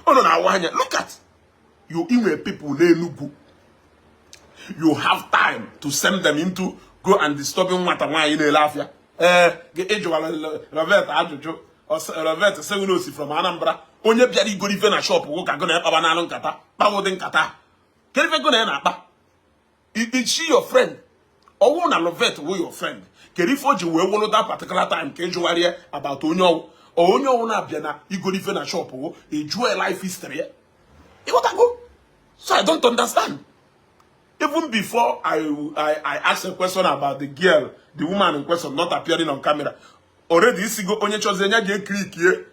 Ọ nọ na-awa anya. Look at you, inwe people n'Enugu. You have time to send them into go and disturbing nwata nwaanyị na-ele afịa. Ee, ịjụwara Loveth ajụjụ. Loveth sị na osi from Anambra. Onye bịara igoro ife na shop ka gụ na ekpaba n'anụ nkata kpawa ụdị nkata. Kedu ife gụ na ya na-akpa? Is she your friend? Ọwụ na Loveth wụ your friend. Kedu ife o ji wee wụrụ that particular time ka ịjụgharịa about onye ọwụ? Onye ọwụ na-abịa na igoro ife na shop wụ ịjụọ life history ya. Ịghọtago? So I don't understand. Even before I asked a question about the girl, the woman in question not appearing on camera, already isigo onye chọzie nya ga-eklikie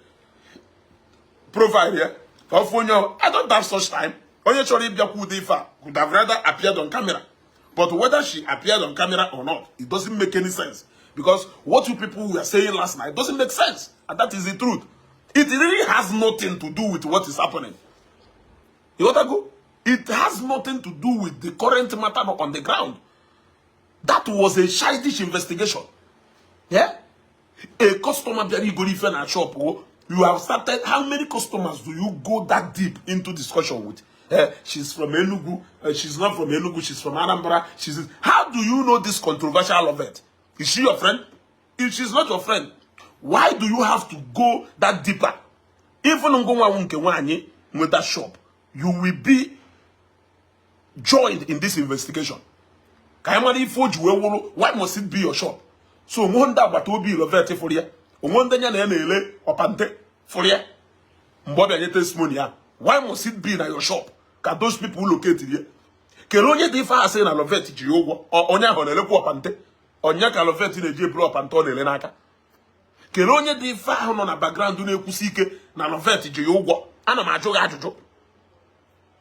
profile ya ka ọ fụ onye. I don't have such time. Onye chọrọ ịbịakwu ụdị ife a could have rather appeared on camera. But whether she appeared on camera or not, it doesn't make any sense. Because what you people were saying last night doesn't make sense. And that is the truth. It really has nothing to do with what is happening. You want to go? It has nothing to do with the current matter on the ground. That was a childish investigation. Yeah? A customer bịara igoro ife na shop, you have started. How many customers do you go that deep into discussion with? She's from Enugu. She's not from Enugu. She's from Anambra. She's. How do you know this controversial Loveth? Is she your friend? If she's not your friend, why do you have to go that deeper? Even ngụnwa nke nwaanyị with that shop, you will be joined in this investigation. Ka anyị mara ife o ji wee wụrụ, why must it be your shop? So onwe ndị agbata obi Loveth fụrụ ya, onwe ndị ya na ya na-ele ọpante fụrụ ya mgbe ọ bịa nye testimony ya, why must it be na your shop ka those people locate ya? Kere onye dị ife asị na Loveth ji ya ụgwọ, onye ahụ na-elekwa ọpante, onye ka Loveth na-eji eburu ọpante ọ na-ele n'aka? Kere onye dị ife ahụ nọ na background na-ekwusi ike na Loveth ji ya ụgwọ? Ana m ajụ gị ajụjụ.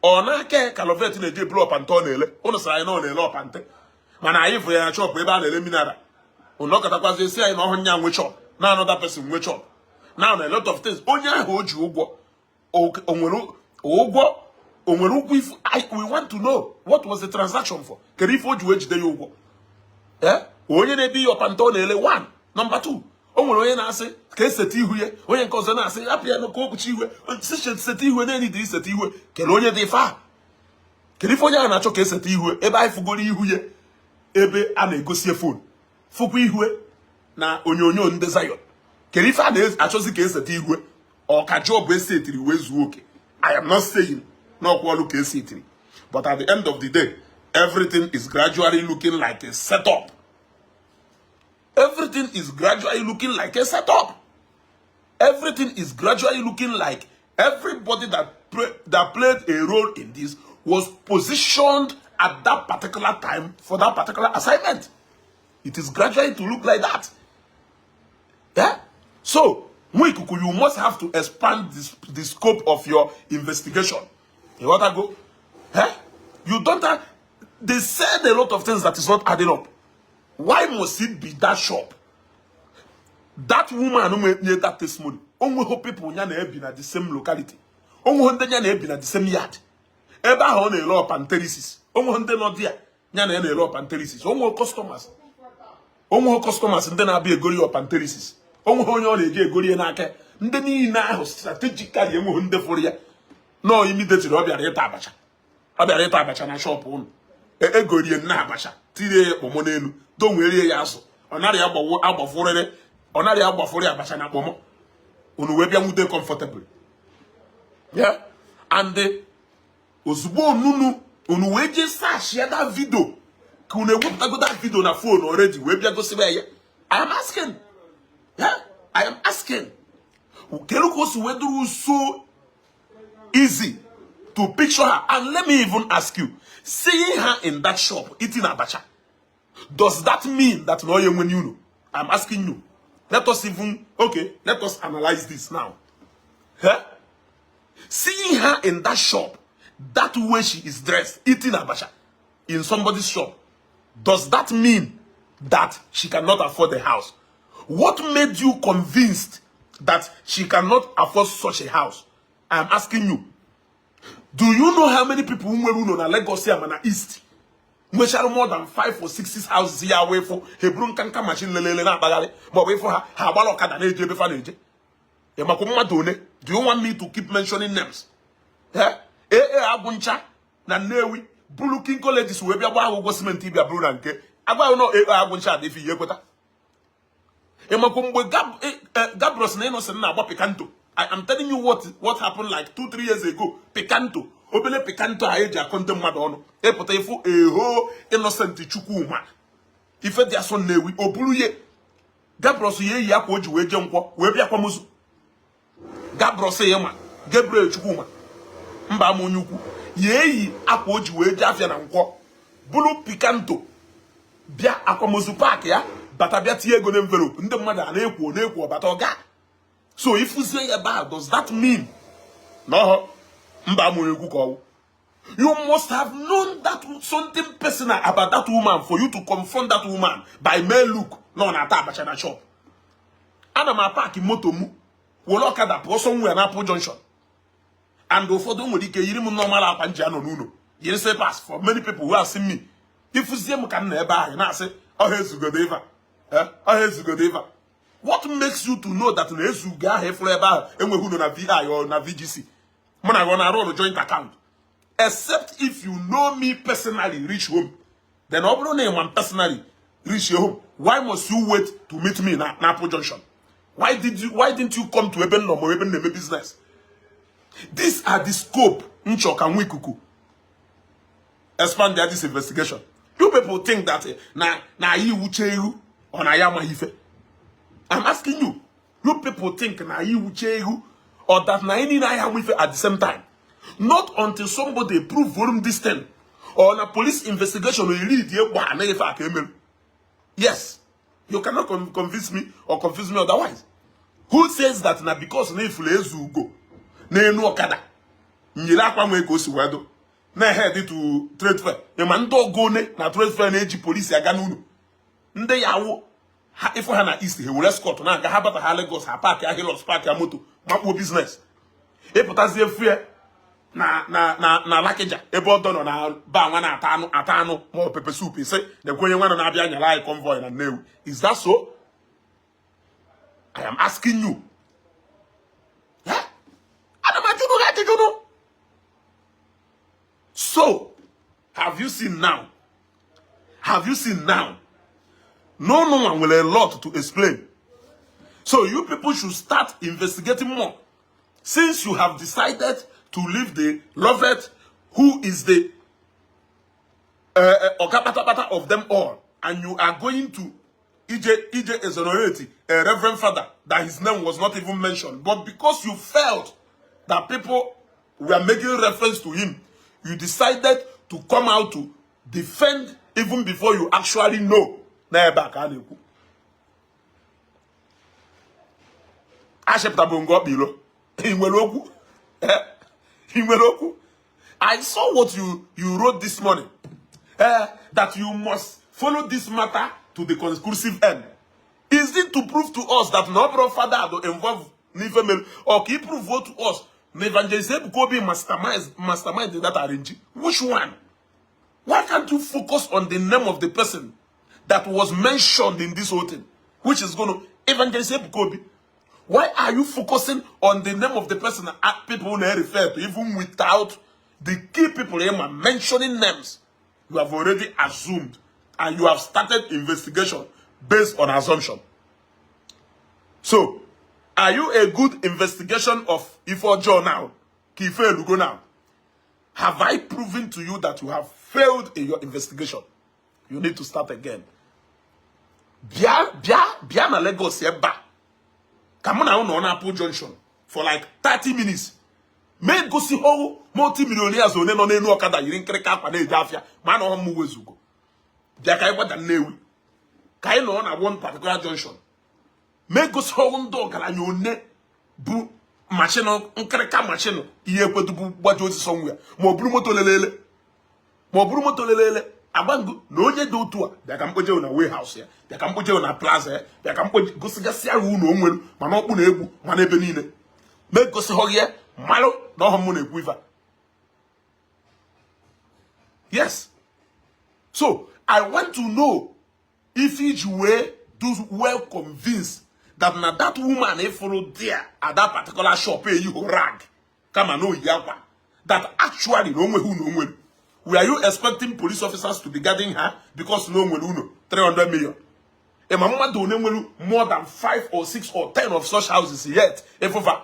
Ọ n'aka ka Loveth na-eji eburu ọpante ọ na-ele? Ụnụ sịrị anyị na ọ na-ele ọpante. Mana anyị fụrụ ya na shop ebe a na-ere mineral. Ụnọkọtakwazi esi anyị na ọhụ nya nwe shop na another person nwe shop. Now, a lot of things, onye ahụ o ji ụgwọ, o nwere ụgwọ, o nwere ụgwọ ifu. We want to know what was the transaction for. Kedu ife o ji wee jide ya ụgwọ? Ee, onye na-ebi ya ọpanta ọ na-ele one. Number two, o nwere onye na-asị ka eseta ihu ya, onye nke ọzọ na-asị hapụ ya ka o kpuchi ihu, si seta ihu, na-enidiri iseta ihu. Kedu onye dị ife a? Kedu ife onye ahụ na-achọ ka eseta ihu, ebe anyị fugoro ihu ya ebe a na-egosi phone, fụkwa ihu na onyonyo ndị Zion? Kedu ife a na-achọzi ka eseta ihu? Ọ ka job esetiri wee zuo oke? I am not saying n'ọkwa ọrụ ka esetiri, but at the end of the day, everything is gradually looking like a setup. Everything is gradually looking like a setup. Everything is gradually looking like everybody that played a role in this was positioned at that particular time for that particular assignment. It is gradually to look like that. Yeah? So, Nwikuku, you must have to expand this, the scope of your investigation. You want to go? Eh? You don't have. They said a lot of things that is not adding up. Why must it be that shop? That woman who made that testimony, onweghị people ya na-ebi na the same locality. Onweghị ndị ya na-ebi na the same yard. Ebe ahụ ọ na-ere ọpanterisis. Onweghị ndị nọ there ya na ya na-ere ọpanterisis. Onweghị customers. Onweghị customers ndị na-abịa egori ọpanterisis. Onweghị onye ọ na-eji egori ya n'aka. Ndị niile ahụ strategically enweghị ndị fụrụ ya. Nọọ immediately ọ bịara ịta abacha. Ọ bịara ịta abacha na shop ụnụ. Egorie nna abacha, tirie ya kpọmọ n'elu, donwerie ya azụ. Ọ narị agbawo agbafurịrị, ọ narị agbafurị abacha na kpọmọ. Unu wee bịa nwude comfortable. Yeah? And ozugbo onunu unu wee jee search ya that video, ka unu ewepụtago that video na phone already wee bịa gosibe ya. I am asking. Yeah? I am asking. Kedu ka o si wee dụrụ so easy to picture her? And let me even ask you, seeing her in that shop eating abacha, does that mean that no when you know? I'm asking you. Let us even, okay, let us analyze this now. Huh? Seeing her in that shop, that way she is dressed, eating abacha in somebody's shop, does that mean that she cannot afford a house? What made you convinced that she cannot afford such a house? I'm asking you. Do you know how many people nwere ụlọ na Lagos here na East? Nwechara more than five or six houses ya wee fụ ha eburu nka nka machine lelele na-akpagharị, maọbụ ịfụ ha, ha agbara ọkada na-eje ebe fa na-eje. Ị makwa mmadụ one? Do you want me to keep mentioning names? Eh? Ee, agwụ ncha na Nnewi bụrụ King Colleges wee bịa gbaa akwụkwọ simenti bịa bụrụ na nke agwa nọ ee agwụ ncha dị ife ihe ekweta. Ị makwa mgbe Gabros na Innocent na-agba Picanto? I am telling you what happened like 2, 3 years ago. Picanto, obele Picanto a eji akọ ndị mmadụ ọnụ, ịpụta ịfụ eho Innocent Chukwuma ife dị asọ Nnewi, o buru ihe Gabros ya eyi akwa o ji wee jee nkwọ wee bịa kwamozu Gabros ya ma Gabriel Chukwuma mba ama onye ukwu ya eyi akwa o ji wee jee afịa na nkwọ, bụrụ Picanto bịa akwamozu park ya, bata bịa tinye ego n'envelope, ndị mmadụ a na-ekwo na-ekwo bata ọga. So ifuzie ya ebe a, does that mean na ọhọ mba ama onye ukwu ka ọwụ? You must have known that something personal about that woman for you to confront that woman by mere look na ọ na-ata abacha na shop. Ana m apaki moto m were ọkada pụọ somewhere na Apple Junction, and ụfọdụ nwere ike yiri m normal akwa nji anọ n'ụlọ, yiri slippers. For many people who have seen me, ifuzie m ka m nọ ebe ahụ na-asị ọha ezugodo ife a, ọha ezugodo ife a. What makes you to know that na ezugo ahụ ịfụrụ ebe ahụ enweghị ụlọ na VI or na VGC? Mụ na gị ọ na-arụ ọrụ joint account? Except if you know me personally reach home. Then ọ bụrụ na ị ma m personally reach your home, why must you wait to meet me na Apple Junction? Why didn't you come to ebe m nọ ma ebe m na-eme business? These are the scope nchọ ka nwa ikuku expand their this investigation. You people think that na anyị wuche ihu ọ na ya amaghị ife. I'm asking you, you people think na anyị wuche ihu or that na anyị niile anyị ama ife at the same time? Not until somebody prove volume this thing or na police investigation will lead egbe na ife a ka emerụ. Yes, you cannot convince me or confuse me otherwise. Who says that na because na ifuru ezu ugo n'enu ọkada nyere akwa nwee ka o si wee dụ Na-head to trade fair, ma ndị ọgọ one na trade fair na-eji polisi aga n'ụlọ ndị ya awụ ha. Ịfụ ha na east, ha were escort na-aga. Ha bata ha Lagos, ha park Hilux, park moto, makpuo business. Ịpụtazie fue na Alakija, ebe ọdọ nọ na ba nwa na-ata anụ, ata anụ ma ọ pepper soup, ise na-ekwe onye nwa na-abịa nyara anyị convoy na Nnewi. Is that so? I am asking you. Ana m ajụnụ gị ajụjụnụ. So have you seen now? Have you seen now? No one will a lot to explain. So you people should start investigating more. Since you have decided to leave the Lovett, who is the Oga Pata of them all, and you are going to EJ exonerate a reverend father that his name was not even mentioned, but because you felt that people were making reference to him, you decided to come out to defend even before you actually know. Na ebe a ka a na-ekwu achịpụtabụ nga ọkpa ilo. Ị nwere okwu? Ị nwere okwu? I saw what you wrote this morning, that you must follow this matter to the conclusive end. Is it to prove to us that na ọ bụrụ father do involve n'ife mere, or ka ị prove to us na Evangelist Ebuka Obi mastermind that arrange? Which one? Why can't you focus on the name of the person that was mentioned in this whole thing, which is going to Evangelist Ebuka Obi? Why are you focusing on the name of the person that people may refer to, even without the key people here mentioning names? You have already assumed and you have started investigation based on assumption. So, are you a good investigation of ife ọjọọ now? Ka ife elugo now? Have I proven to you that you have failed in your investigation? You need to start again. Bịa, bịa, bịa na Lagos ebe a ka mụ na ụnọ na-apụ junction for like 30 minutes, mee gosi hụ multimillionaires one nọ n'elu ọkada yiri nkịrịka akwa na-eje afịa. Ma na ọhụ m wezugo, bịa ka anyị gbada Nnewi, ka anyị nọ na one particular junction, mee gosi hụ ndị ọgaranya one bụ machine, nkịrịka machine, ihe ekwedubu gbaji ozi somewhere, ma ọ bụrụ moto lelele, ma ọ bụrụ moto lelele agbango na onye dị otu a. Bịa ka mkpoje na warehouse ya, bịa ka mkpoje na plaza ya, bịa ka mkpoje gosigasị ya unu onwere mana ọkpụ na egwu mana ebe niile mee gosi hụ ya, malụ na ọhụ m na-ekwu ife a. Yes, so I want to know if iji wee do well convinced that na that woman ifuru there at that particular shop eyighị rag kama na oyi akwa, that actually na onweghị unu onwere. Were you expecting police officers to be guarding her because na o nwere unu 300 million? Ịma mmadụ one nwere more than 5 or 6 or 10 of such houses, yet ifụfa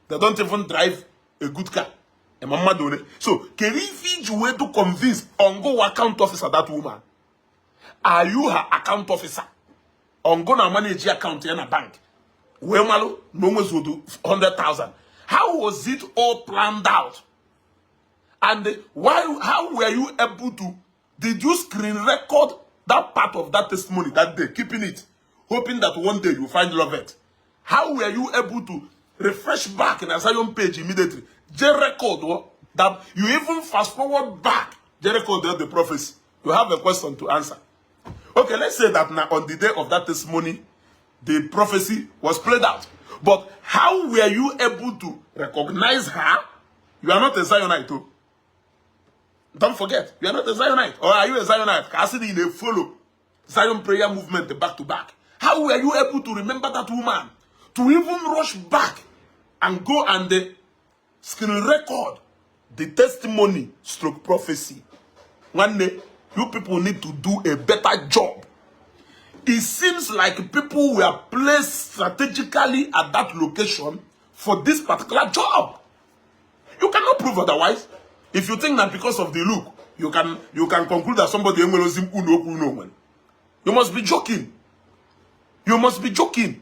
they don't even drive a good car? Ịma mmadụ one? So kedu ife iji wee do convince ongo account officer that woman? Are you her account officer? Ongo na manage account ya na bank wee malụ na o nwezuodu 100,000? How was it all planned out? And why, how were you able to, did you screen record that part of that testimony that day, keeping it, hoping that one day you find Lovett? How were you able to refresh back in a Zion page immediately? J record that you even fast forward back, J record the prophecy. You have a question to answer. Okay, let's say that now on the day of that testimony, the prophecy was played out. But how were you able to recognize her? You are not a Zionite, though. Don't forget, you are not a Zionite. Or are you a Zionite? Ka asị na ị na-follow Zion prayer movement back to back. How were you able to remember that woman? To even rush back and go and screen record the testimony stroke prophecy. One day, you people need to do a better job. It seems like people were placed strategically at that location for this particular job. You cannot prove otherwise. If you think that because of the look, you can conclude that somebody enwere ozi mkpu na okwu n'onwe. You must be joking. You must be joking.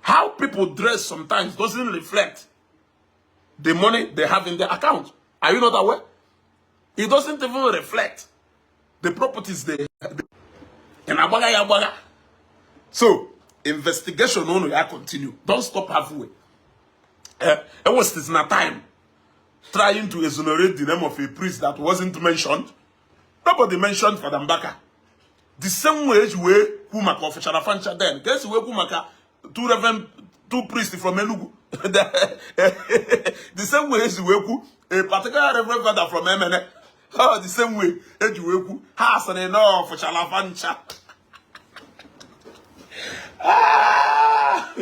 How people dress sometimes doesn't reflect the money they have in their account. Are you not aware? It doesn't even reflect the properties they in agbaga ya agbaga. So, investigation unu ya continue. Don't stop halfway. It was na time. Trying to exonerate the name of a priest that wasn't mentioned. Nobody mentioned Father Mbaka. The same way eji wee kwu maka ọfụchara fancha, then ka esi wee kwu maka two reverend, two priests from Enugu, the same way esi wee kwu a particular reverend father from Emene. Oh, the same way eji wee kwu, ha sịrị na ọfụchara fancha. Ah!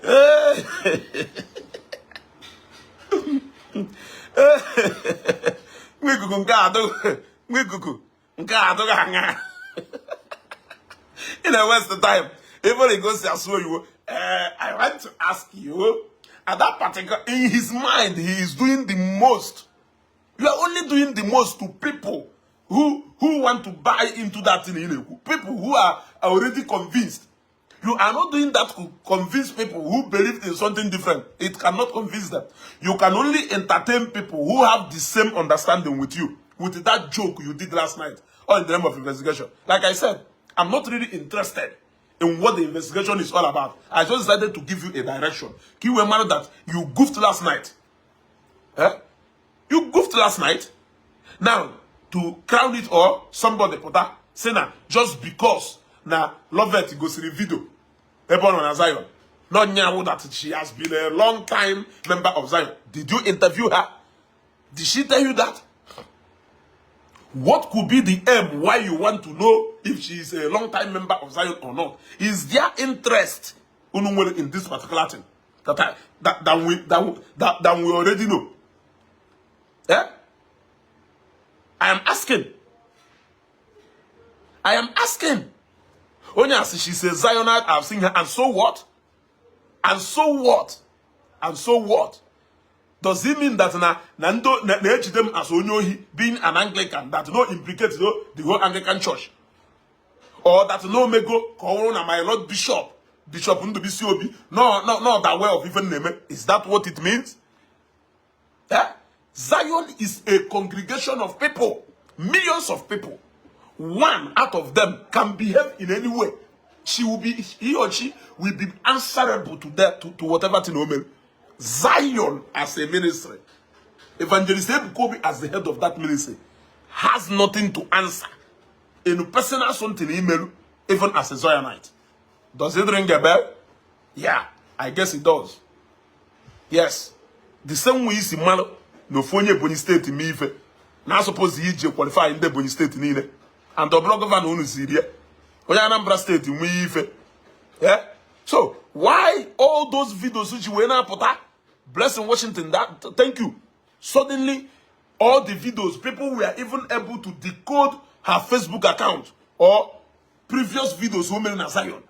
Eh. Nwa ikuku nke adụ, nwa ikuku nke adụghị anya. Ị na-waste time. Even he goes asụ oyibo, "I want to ask you," at that particular, in his mind, he is doing the most. You are only doing the most to people who want to buy into that thing ị na-ekwu, people who are already convinced. You are not doing that to convince people who believe in something different. It cannot convince them. You can only entertain people who have the same understanding with you, with that joke you did last night, or in the name of investigation. Like I said, I'm not really interested in what the investigation is all about. I just decided to give you a direction. Keep in mind that you goofed last night. Eh? You goofed last night. Now, to crown it all, somebody put that, say na just because na Lovett gosiri video ebe ọ nọ na Zion, not nyawu that she has been a long time member of Zion. Did you interview her? Did she tell you that? What could be the aim why you want to know if she is a long time member of Zion or not? Is there interest unu nwere in this particular thing that I, that, that we that, that, that we already know? Eh? I am asking. I am asking. Onye asị she's a Zionite, I've seen her, and so what? And so what? And so what? Does it mean that na ndo na na-ejide m as onye ohi, being an Anglican, that no implicate the whole Anglican Church? Or that no mego ka ọ bụrụ na my Lord Bishop, Bishop Ndubuisi Obi, no that way of even name? Is that what it means? Eh? Zion is a congregation of people, millions of people. One out of them can behave in any way. She will be, he or she will be answerable to that, to whatever thing o mere. Zion as a ministry, Evangelist Ebuka Obi as the head of that ministry, has nothing to answer in personal something email, even as a Zionite. Does it ring a bell? Yeah, I guess it does. Yes. The same way isi mmalụ na ofu onye Ebonyi Steeti mee ife na suppose iji qualify ndị Ebonyi Steeti niile, and ọ bụrụ governor unu siri ya, onye Anambra Steeti nwee ife. Yeah? So why all those videos ji wee na-apụta? Blessing Washington, that, thank you. Suddenly all the videos, people were even able to decode her Facebook account or previous videos o mere na Zion.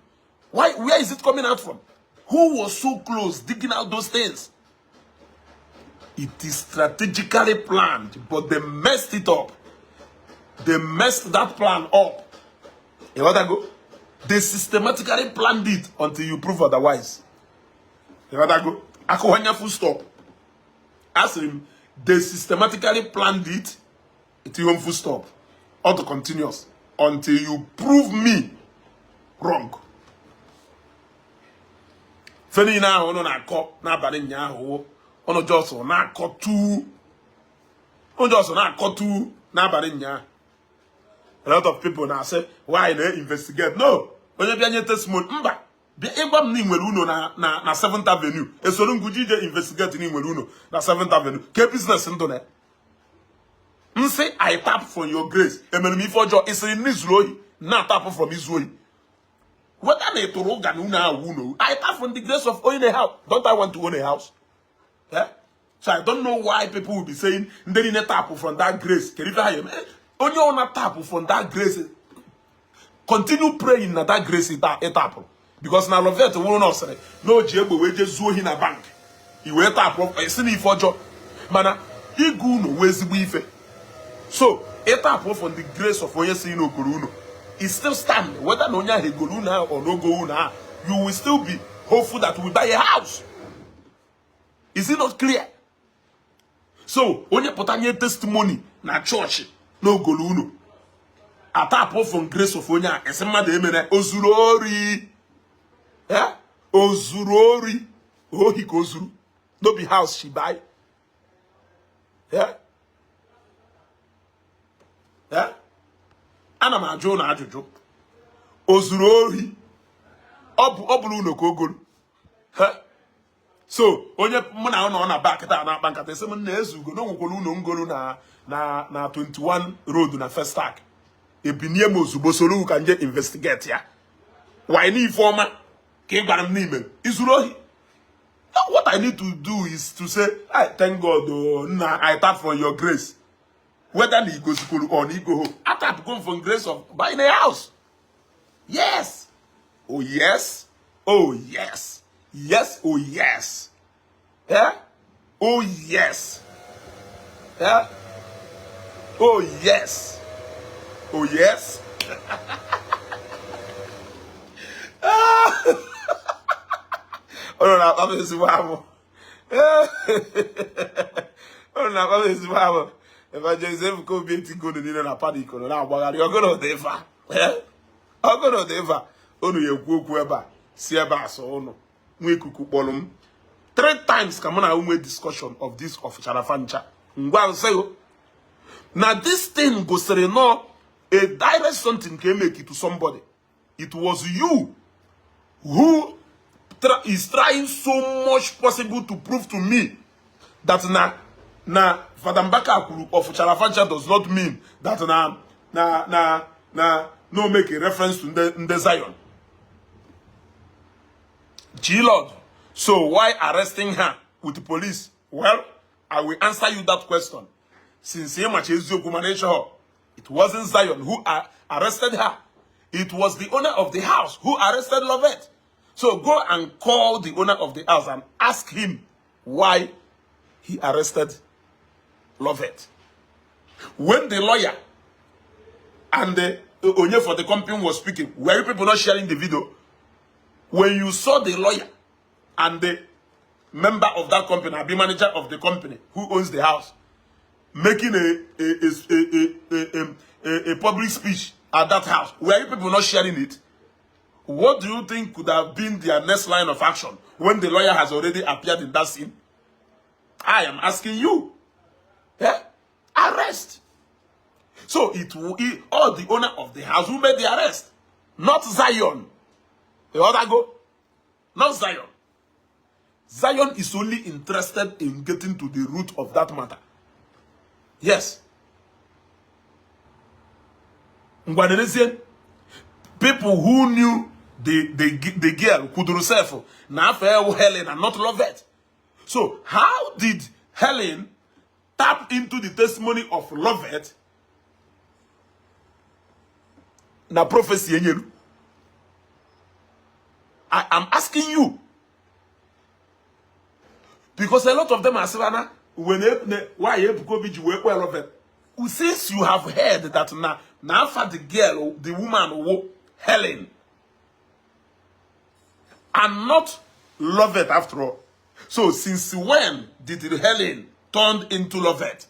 Why? Where is it coming out from? Who was so close digging out those things? It is strategically planned, but they messed it up. They messed that plan up. You want to go? They systematically planned it until you prove otherwise. You want to go? Akụwanya, full stop. Ask him, they systematically planned it. It even full stop. Auto continuous until you prove me wrong. Fe niile ahụ ụnụ na-akọ n'abalị ụnyaahụ, ụnụ just na-akọtu, ụnụ just na-akọtu n'abalị ụnyaahụ. A lot of people na-asị, why na investigate? No, onye bịa nye testimony, mba, bịa ịgwa m na ị nwere ụlọ na 7th Avenue, esoro ngụji ije investigate na ị nwere ụlọ na 7th Avenue, ke business ndụ na ya. Nsị, I tap from your grace. Emere m ife ọjọọ? Ịsịrị na izuru ohi na tap from izu ohi, whether na ị tụrụ ụga na unu ahụ unu. I tap from the grace of owning a house. Don't I want to own a house? Yeah? So I don't know why people will be saying ndị niile tap from that grace, kedu ife ha ya eme? Onye ọ na tap from that grace, continue praying na that grace ịtapụ, because na Lovet nwụrụ na ọsịrị na o ji egbe wee jee zuo ohi na bank, i wee tapụ esi na ife ọjọọ, mana ịgụ unu wee ezigbo ife. So ịtapụ from the grace of onye si n'okoro unu, it still stand. Whether na onye ahụ egoro unu ahụ or n'ogo unu ahụ, you will still be hopeful that we buy a house. Is it not clear? So onye pụta nye testimony na chọọchị n'ogolo unu, atapụ from grace of onye a, esi mmadụ emere o zuru ori. Eh? O zuru ori, ohi ka o zuru. No be house she buy? Yeah? Yeah? Ana m ajụ na ajụjụ. O zuru ohi? Ọ bụrụ ụlọ ka o goro. So onye mụ na nọ na back taa na-akpa nkata esi m na Ezugo na onwekwara ụlọ ngolu na 21 Road na Festac. Ebinie m ozugbo soro ka nje investigate ya. Why na ife ọma ka ị gwara m n'ime izuru ohi? What I need to do is to say, I thank God, oh, nna, I tap from your grace. Whether na igosikwuru or na igoho, I tap go from grace of buying a house. Yes. Oh, yes. Oh, yes. Yes, oh, yes. Yeah? Oh, yes. Yeah? Oh, yes. Oh, yes. Unu na-akpa m ezigbo amụ. Unu na-akpa m ezigbo amụ. Evangelist Ebuka Obi etigo unu niile na panic, unu na-agbagharị ọgụrụ dị ife a. Ọgụrụ dị ife a. Unu ya ekwu okwu ebe a, si ebe a so unu. Nwa ikuku kpọrọ m 3 times ka mụ na nwe discussion of this ọfụchara fancha. Ngwa nsego na this thing gosiri nọ a direct something ka emeke to somebody. It was you who is trying so much possible to prove to me that na Fada Mbaka kwuru ọfụchara fancha does not mean that na na na na no make a reference to ndị Zion. G-Lord, so why arresting her with the police? Well, I will answer you that question. Since it wasn't Zion who arrested her. It was the owner of the house who arrested Lovette. So go and call the owner of the house and ask him why he arrested Lovette. When the lawyer and the owner for the company was speaking, were you people not sharing the video? When you saw the lawyer and the member of that company, the manager of the company who owns the house, making a public speech at that house, were you people not sharing it? What do you think could have been their next line of action when the lawyer has already appeared in that scene? I am asking you. Yeah? Arrest. So it will be all the owner of the house who made the arrest, not Zion. The other go, not Zion. Zion is only interested in getting to the root of that matter. Yes. People who knew the girl kwuduru self na afọ Helen and not Lovette. So how did Helen tap into the testimony of Lovette na prophecy enyelu? I am asking you. Because a lot of them are saying, when why Ebuka Obi ji wee kpọọ Lovette? Since you have heard that na after the girl, the woman who Helen, and not Lovette after all. So since when did Helen turn into Lovette?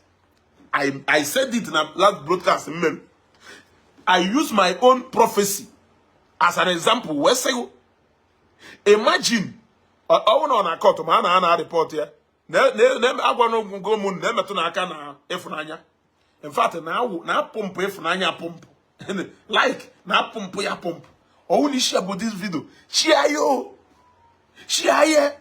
I said it in a last broadcast. I use my own prophecy as an example. Where say, imagine, I want on a court, man, I report here. In fact, now pump ifunanya pump. Like na pump ya pump. Only share about this video. Share yo. Share yeah.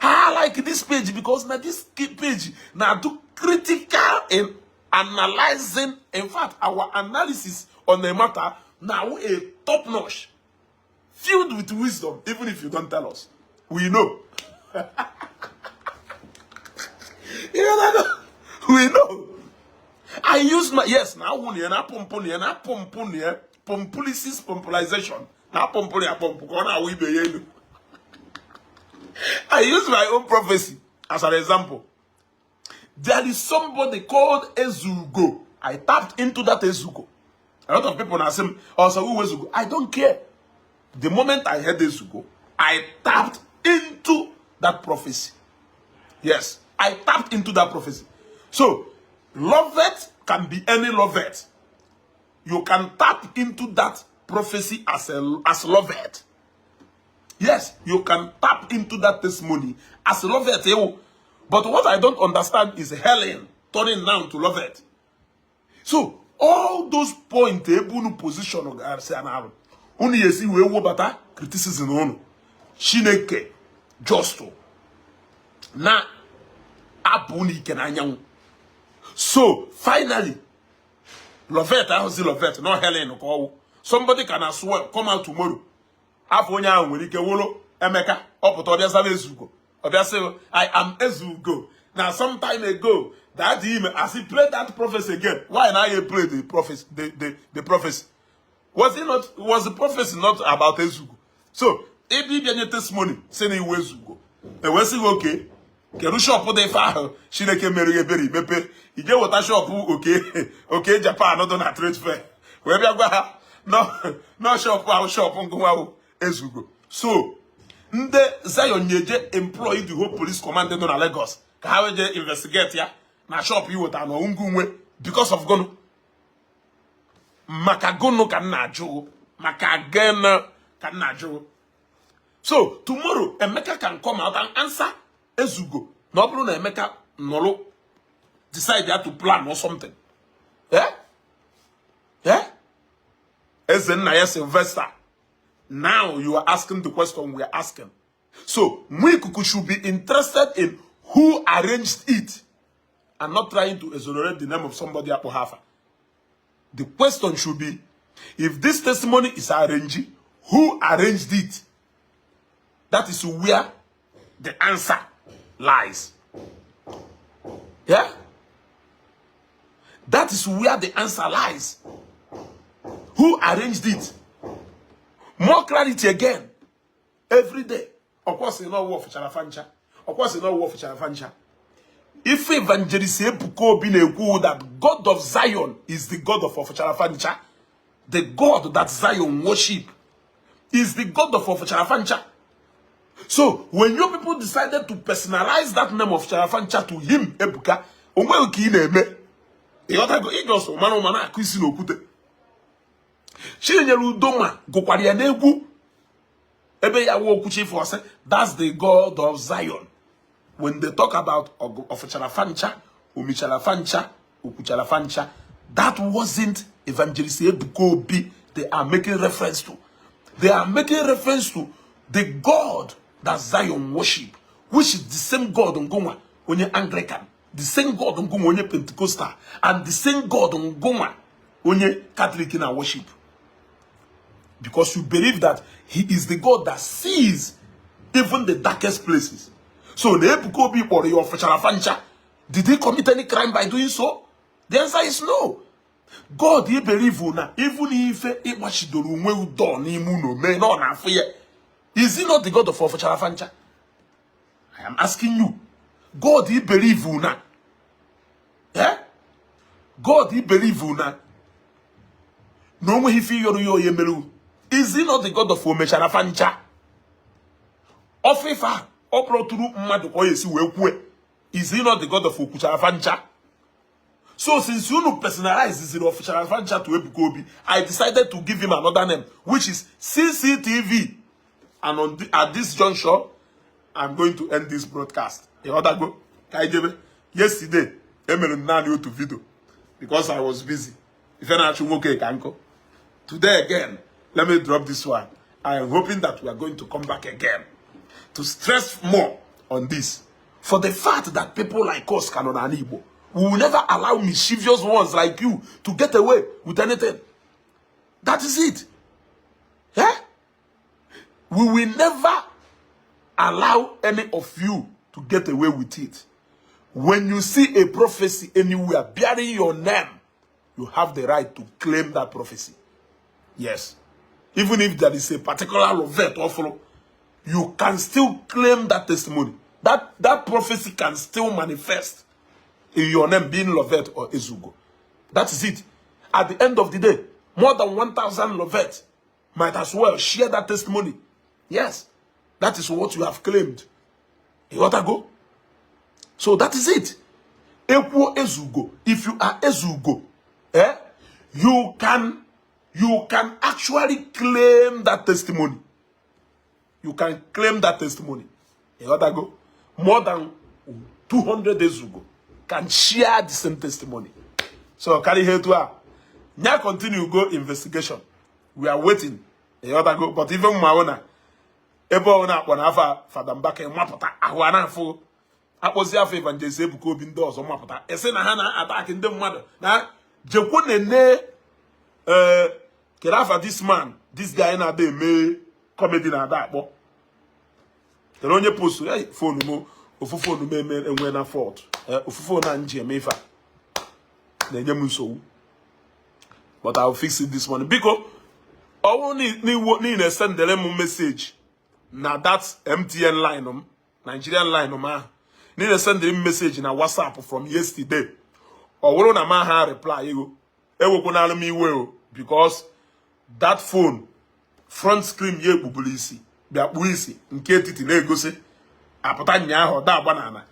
I like this page because now this page now do critical in analyzing. In fact, our analysis on the matter now a top notch, filled with wisdom. Even if you don't tell us, we know. You know, we know. I use my yes now na pump na pump pompulisis pompulization na pump pump. I use my own prophecy as an example. There is somebody called Ezugo. I tapped into that Ezugo. A lot of people now say, oh, so who Ezugo? I don't care. The moment I heard Ezugo, I tapped into that prophecy. Yes, I tapped into that prophecy. So, Lovette can be any Lovette. You can tap into that prophecy as Lovette. Yes, you can tap into that testimony as Lovett ewu. But what I don't understand is Helen turning now to Lovett. So all those point ebe unu position gasị na-arụ, unu ya esi wee webata criticism unu, Chineke just na apụ unu ike n'anyanwụ. So finally, Lovett ahụzi Lovett, no, Helen ka ọwụ. Somebody can as well come out tomorrow. Afọ onye ahụ nwere ike wụrụ Emeka. Ọ pụta, ọbịa zaba Ezugo, ọbịa sị, "I am Ezugo." Na some time ago that ime, as he played that prophecy again, why na he play the prophecy? The prophecy was it not, was the prophecy not about Ezugo? So ebe ịbịa nye testimony si na iwu Ezugo, ewee sị gị, "Okay, kedu shop dị ife ahụ Chineke mere gị ebere imepe?" Ije weta shop oke Japan dị na trade fair wee bịa gwa ha nọ shop ahụ, shop ngụnwa Ezugo. So ndị Zion nyeje employ the whole police command nọ na Lagos ka ha wee jee investigate ya na shop iweta na ngụ nwe. Because of gụnụ? Maka gụnụ ka m na-ajụ? Maka gịnụ ka m na-ajụ? So tomorrow, Emeka can come out and answer Ezugo na ọ bụrụ na Emeka nọrọ decide ya to plan or something. Eh? Eh? Eze nna ya Sylvester, now you are asking the question we are asking. So Nwikuku should be interested in who arranged it and not trying to exonerate the name of somebody akpọ hafa. The question should be, if this testimony is arranged, who arranged it? That is where the answer lies. Yeah? That is where the answer lies. Who arranged it? More clarity again. Every day. Of course, you know what fancha. Of course, you know what fancha. If Evangelist Ebuka Obi na-ekwu that God of Zion is the God of Ofuchara, the God that Zion worship is the God of Ofuchara. So when you people decided to personalize that name of Charafancha to him, Ebuka, onwe ka ị na-eme, ịghọtago? Ịjọsọ mara ụma na-akụ isi n'okwute. Chinyere Udoma gụkwara ya n'egwu ebe ya wụ okwuchi ife ọsị, "That's the God of Zion." When they talk about Ofuchara Fancha, Omichara Fancha, Okwuchara Fancha, that wasn't Evangelist Ebuka Obi they are making reference to. They are making reference to the God that Zion worship, which is the same God ngụnwa onye Anglican, the same God ngụnwa onye Pentecostal, and the same God ngụnwa onye Catholic na worship. Because you believe that he is the God that sees even the darkest places. So na Ebuka Obi kpọrọ ya Ofuchara Fancha, did he commit any crime by doing so? The answer is no. God you believe na even ife ịgbachidoro onwe ụdọ n'ime unu mee na ọ na-afụ ya. Is he not the God of Ofuchara Fancha? I am asking you. God you believe na, eh? God you believe na onweghị ife ịyọrọ ya onye mere. Is he not the God of Omechara Fancha? Ọfịfa ọ kpọrọtụrụ mmadụ ka ọ esi wee kwue. Is he not the God of Okwuchara Fancha? So since unu personalize ziri Ofuchara Fancha to Ebuka Obi, I decided to give him another name, which is CCTV. And at this juncture, I'm going to end this broadcast. Ịghọtago? Ka anyị jebe. Yesterday, emere m naanị otu video because I was busy. Ife na-achụ nwoke ka nkụ. Today again, let me drop this one. I am hoping that we are going to come back again to stress more on this. For the fact that people like us can on Igbo, we will never allow mischievous ones like you to get away with anything. That is it. Yeah? We will never allow any of you to get away with it. When you see a prophecy anywhere bearing your name, you have the right to claim that prophecy. Yes. Even if there is a particular Lovett or follow, you can still claim that testimony. That prophecy can still manifest in your name being Lovett or Ezugo. That is it. At the end of the day, more than 1,000 Lovett might as well share that testimony. Yes. That is what you have claimed. You got to go? So that is it. Ekwuo Ezugo. If you are Ezugo, eh, you can actually claim that testimony. You can claim that testimony. Ịghọtago? More than 200 Ezugo can share the same testimony. So karịa ihe etu a nya continue go investigation. We are waiting. Ịghọtago? But even mma na ebe ọ na-akpọ na afa Fada Mbaka mapụta ahụ a na-afụ akpọzi afa Evangelist Ebuka Obi ndị ọzọ mapụta esi na ha na-attack ndị mmadụ na jekwo nene. Ee, kedu afa this man, this guy na-ada eme comedy na-ada akpọ? Kedu onye post phone m? Ofu phone m eme enwe na fault. Ofu phone a m ji eme ife a na-enye m nsogbu, but I will fix it this morning. Biko, ọ bụrụ na ị na-esendere m message na that MTN line m, Nigerian line m ahụ, na ị na-esendere m message na WhatsApp from yesterday, ọ bụrụ na m aha reply ego, ewekwanara m iwe o, because that phone front screen ya ekpuburu isi, bịa kpuo isi, nke etiti na-egosi apụta nyaahụ ọda agba n'ala,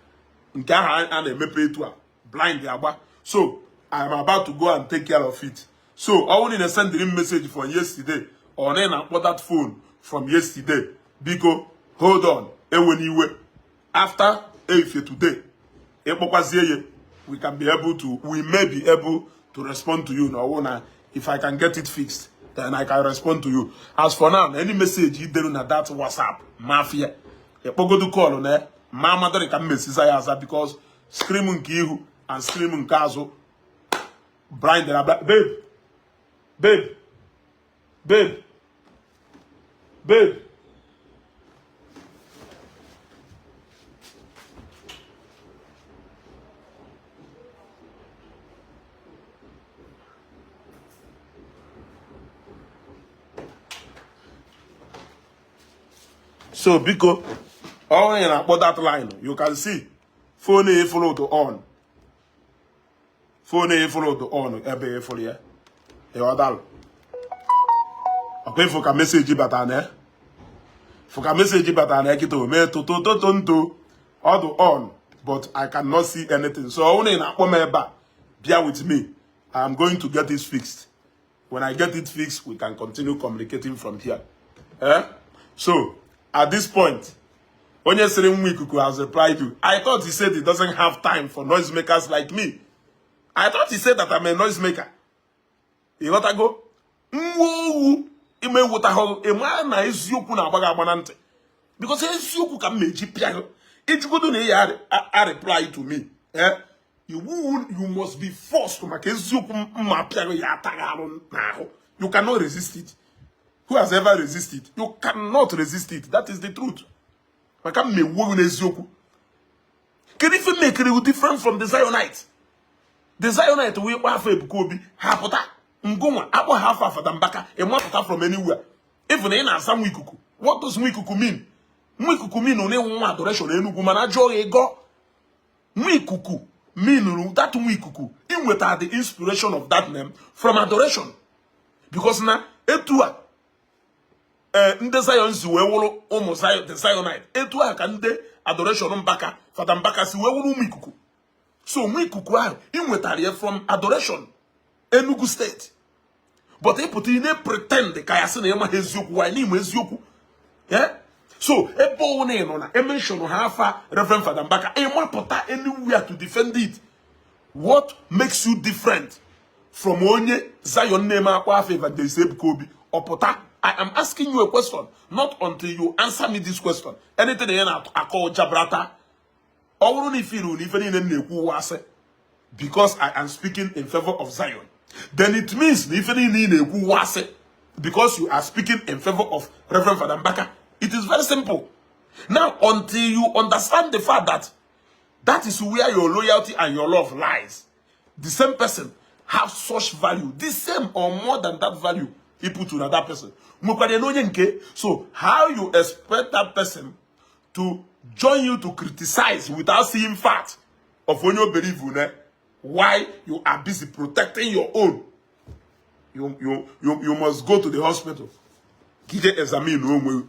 nke ahụ a na-emepe etu a blind agba. So I am about to go and take care of it. So ọ bụrụ na ị na-esendịrị m message from yesterday or na ị na-akpọ that phone from yesterday, biko hold on, ewe n'iwe. After efie today, ịkpọkwazie ya, we can be able to we may be able to respond to you. Na ọwụ na if I can get it fixed, then I can respond to you. As for now, any message ideru na that WhatsApp mafia, ịkpọgodu call na ma amadịrị ka m mesiza ya aza, because screen nke ihu and screen nke azụ blind. Babe, babe, babe, babe. So biko, ọ ị na-akpọ that line, you can see phone efuru ụtụ on, phone efuru ụtụ on ebe efuru ya. Ịghọtalụ? Ọkwa ịfụ ka message bata na fụ ka message bata na kịta o mee tụtụtụtụ ntụ ọdụ on, but I cannot see anything. So ọ bụrụ na ị na-akpọ m ebe a, bear with me. I am going to get it fixed. When I get it fixed, we can continue communicating from here, eh? So at this point, onye sịrị nwa ikuku has replied you. I thought he said he doesn't have time for noisemakers like me. I thought he said that I'm a noisemaker. Ịghọtago? Nwa owu ime ewutahụ ịma na eziokwu na-agba gị agba na ntị, because eziokwu ka m na-eji pịa gị ijugodo na ya a reply to me, eh? Iwu, you must be forced, maka eziokwu mma pịa gị ya ataghị arụ n'ahụ. You cannot resist it. Who has ever resisted it? You cannot resist it. That is the truth. Maka m na-ewu gị n'eziokwu. Kedu ife mekere you different from the Zionite? The Zionite wee kpọ afọ Ebuka Obi, ha pụta. Ngụnwa akpọ ha afọ Fada Mbaka, ịmapụta from anywhere. Even ị na-asa nwa ikuku. What does nwa ikuku mean? Nwa ikuku mean na ịnwụ nwa adoration Enugu, mana ajụọ gị ịgọ nwa ikuku mean that nwa ikuku ị nweta the inspiration of that name from adoration, because na etu a ee ndị Zion si wee wụrụ ụmụ Zion, the Zionite, etu a ka ndị adoration Mbaka, Fada Mbaka, si wee wụrụ ụmụ ikuku. So nwa ikuku ahụ ị nwetara ya from adoration Enugu State, but ịpụta ị na-pretend ka ya sị na ịmaghị eziokwu. Wanyị n'ime eziokwu. So ebe ọwụ na ị nọ na emention ha afa Reverend Fada Mbaka, ịmapụta anywhere to defend it. What makes you different from onye Zion na-eme akwa afọ Evangelist Ebuka Obi ọpụta? I am asking you a question. Not until you answer me this question, anything ị na-akọ jabrata. Ọ bụrụ na ife na ife niile m na-ekwu ụwa asị, because I am speaking in favor of Zion, then it means na ife niile ị na-ekwu ụwa asị, because you are speaking in favor of Reverend Fada Mbaka. It is very simple. Now, until you understand the fact that that is where your loyalty and your love lies, the same person have such value, the same or more than that value he put to another person. Nwekwara na onye nke. So how you expect that person to join you to criticize without seeing fact of onye o believe ne? Why you are busy protecting your own? You must go to the hospital. Kije examine onwe,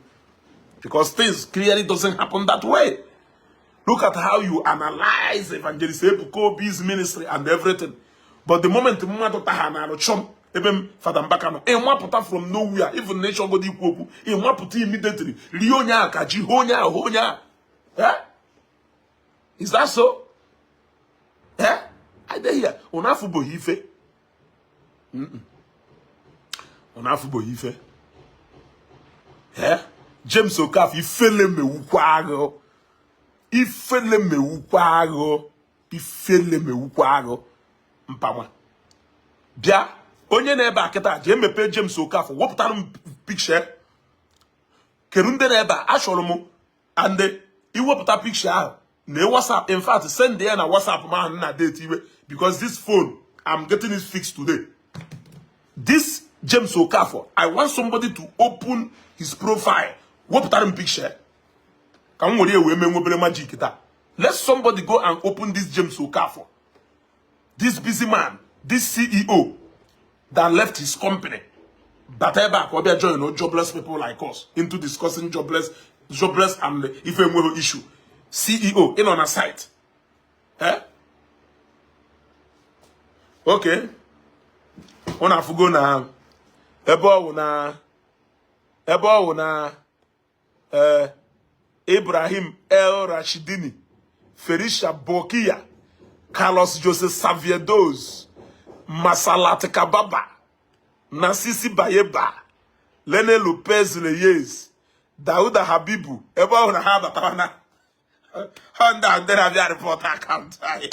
because things clearly doesn't happen that way. Look at how you analyze Evangelist Ebuka Obi's ministry and everything. But the moment mmadụ taha na alụ chọm Ebe m Fada Mbaka nọ, ịmapụta from nowhere, even na ịchọgodo ikwu okwu, ịmapụta immediately, rie onye ahụ ka ji hụ onye ahụ, hụ onye ahụ. Eh? Is that so? Eh? I dey here. Unu afụbụghị ife. Unu afụbụghị ife. Eh? James Okafor, ifele mewukwa agụ. Ifele mewukwa agụ. Ifele mewukwa agụ. Mpama. Bịa, onye na-ebe a kịta jee mepee James Okafor, wepụtara m picture. Kedu ndị na-ebe a? Achọrọ m and iwepụta picture ahụ na WhatsApp. In fact, send ya na WhatsApp ma ahụ na date iwe, because this phone, I'm getting it fixed today. This James Okafor, I want somebody to open his profile, wepụtara m picture ka m were ya wee mee nwobere magic taa. Let somebody go and open this James Okafor, this busy man, this CEO that left his company bata ebe a ka ọ bịa join no jobless people like us into discussing jobless and ife enweghị issue. CEO ị nọ na site, eh? Okay, ọ na-afụgo na ebe ọ wụ na ebe ọ wụ na eh, Ibrahim El Rashidini, Ferisha Bokia, Carlos Jose Saviedos, Masalat Kababa, Nasisi Bayeba, Lene Lopez Reyes, Dauda Habibu, ebe ọ hụrụ na ha batara na ha ndị a ndị na-abịa report account anyị,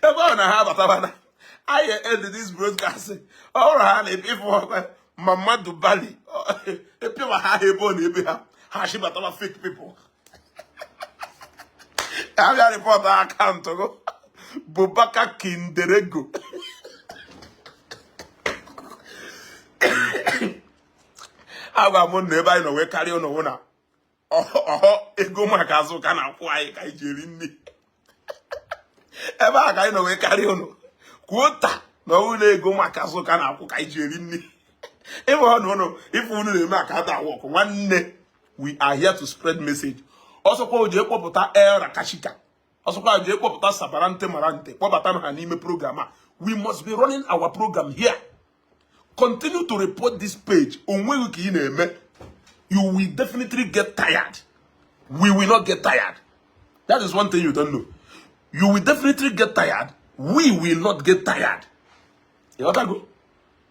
ebe ọ na ha batara na anyị end this broadcast. Ọ bụrụ ha na-efe ọkwa ma mmadụ bali epịwa ha ebe ọ na-ebe ha ha chibatara fake people abịa report account gụ. Bubaka Kinderego, agwa m na ebe anyị nọ wee karịa ụnụ hụ na ọhọ ego maka azụ ka na-akwụ anyị ka anyị ji eri nri. Ebe a ka anyị nọ wee karịa ụnụ kwuo taa na ọwụ na ego maka azụ ka na-akwụ ka anyị ji eri nri. Ịbụ na ụnụ ife unu na-eme aka ada wọkụ. Nwanne, we are here to spread message. Ọsọkwa o jee kpọpụta El Rakashika, ọsọkwa jee kpọpụta Sabarante Marante, kpọbata ha n'ime program a. We must be running our program here. Continue to report this page. Onweghị ka ị na-eme, you will definitely get tired. We will not get tired. That is one thing you don't know. You will definitely get tired. We will not get tired. Ịghọtago?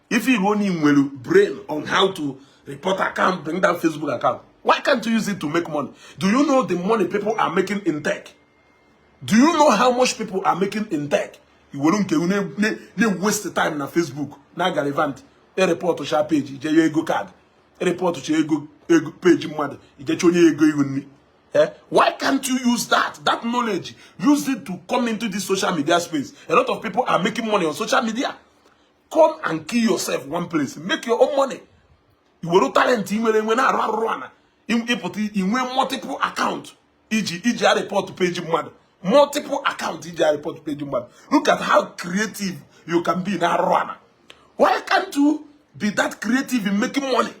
If you only nwere brain on how to report account, bring down Facebook account, why can't you use it to make money? Do you know the money people are making in tech? Do you know how much people are making in tech? I were nke na waste time na Facebook na galivant report sha page ije ya ego card, report cha ego ego page mmadụ, ijecha onye ego ihu nri. Eh? Why can't you use that knowledge? Use it to come into this social media space. A lot of people are making money on social media. Come and kill yourself one place. Make your own money. I were talent i nwere enwe na-arụ arụrụ ana ịpụta inwe multiple account iji a report page mmadụ, multiple account iji a report page mmadụ. Look at how creative you can be na arụrụ ana. Why can't you be that creative in making money?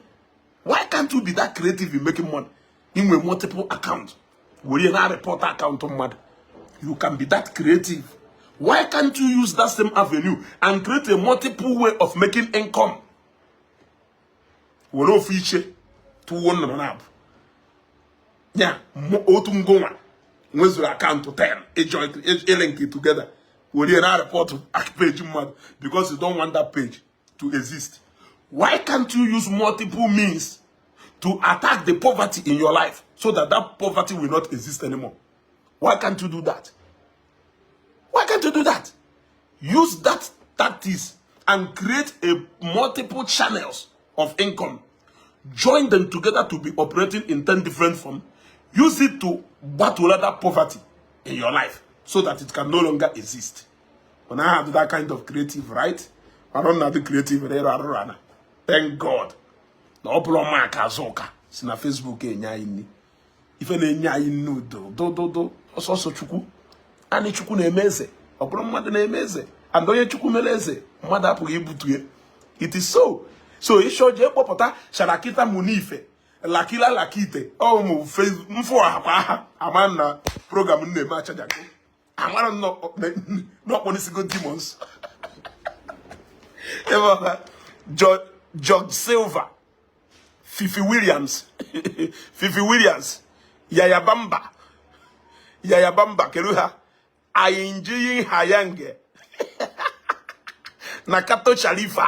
Why can't you be that creative in making money? Inwe multiple account were na report account mmadụ. You can be that creative. Why can't you use that same avenue and create a multiple way of making income? Were ofu iche tụwo nnụnụ na-abụ ya otu ngụnwa nwezuru account 10 ịlink together were na report page mmadụ because you don't want that page to exist. Why can't you use multiple means to attack the poverty in your life so that that poverty will not exist anymore? Why can't you do that? Why can't you do that? Use that tactics and create a multiple channels of income. Join them together to be operating in 10 different forms. Use it to battle that poverty in your life so that it can no longer exist. When I have that kind of creative, right? I don't know the creative. Thank God. Na ọ bụrụ Mark Azuka si na Facebook enye anyị nri. Ife na-enye anyị nri udo dododo ọsọsọ Chukwu. Anyị Chukwu na-eme eze, ọ bụrụ mmadụ na-eme eze, and onye Chukwu mere eze, mmadụ apụghị ibutu ya. It is so. So ịchọ jee kpọpụta Sharakita Munife, Lakila Lakite, ọ mụ mfụ akwa aha ama na program m na-eme achajago. Amara na ọ kpọnisigo demons. Ebe ọha George Silva, Fifi Williams, Fifi Williams, Yaya Bamba, Yaya Bamba, kedu ha Ayinjiyin Hayange na Kato Sharifa,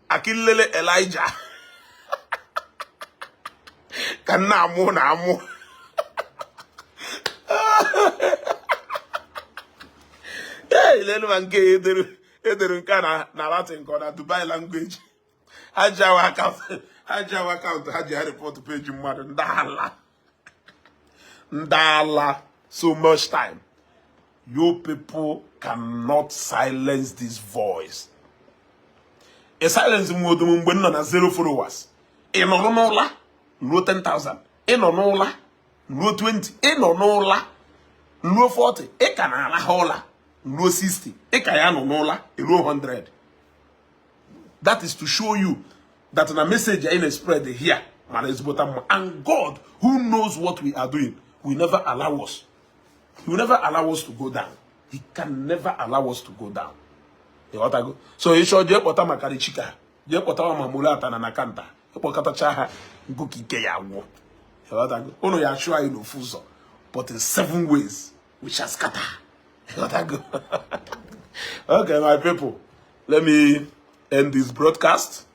Akinlele Elijah ka nna amụ na amụ. Ee, lelu ma nke edere nke a na Latin ka ọ na Dubai language. Ha ji awa account ha ji report page mmadụ ndị ala ndị ala so much time. You people cannot silence this voice. Ị silence m odum mgbe m nọ na zero followers. Ị nọrọ n'ụla ruo 10,000, ị nọ n'ụla ruo 20, ị nọ n'ụla ruo 40, ị ka na-alahụ ụla ruo 60, ị ka ya nọ n'ụla ruo 100. That is to show you that na message anyị na-spread here mara ezigbota mma. And God, who knows what we are doing, will never allow us. He will never allow us to go down. He can never allow us to go down. Ịghọtago? So ị chọọ, jee kpọta Makarichika, jee kpọtawa Mamulata na Nakanta, ịkpọkọtacha ha ngụ ka ike ya gwụ. Ịghọtago? Ụnụ ya achụ anyị n'ofu ụzọ, but in seven ways we shall scatter. Ịghọtago? Okay, my people, let me end this broadcast.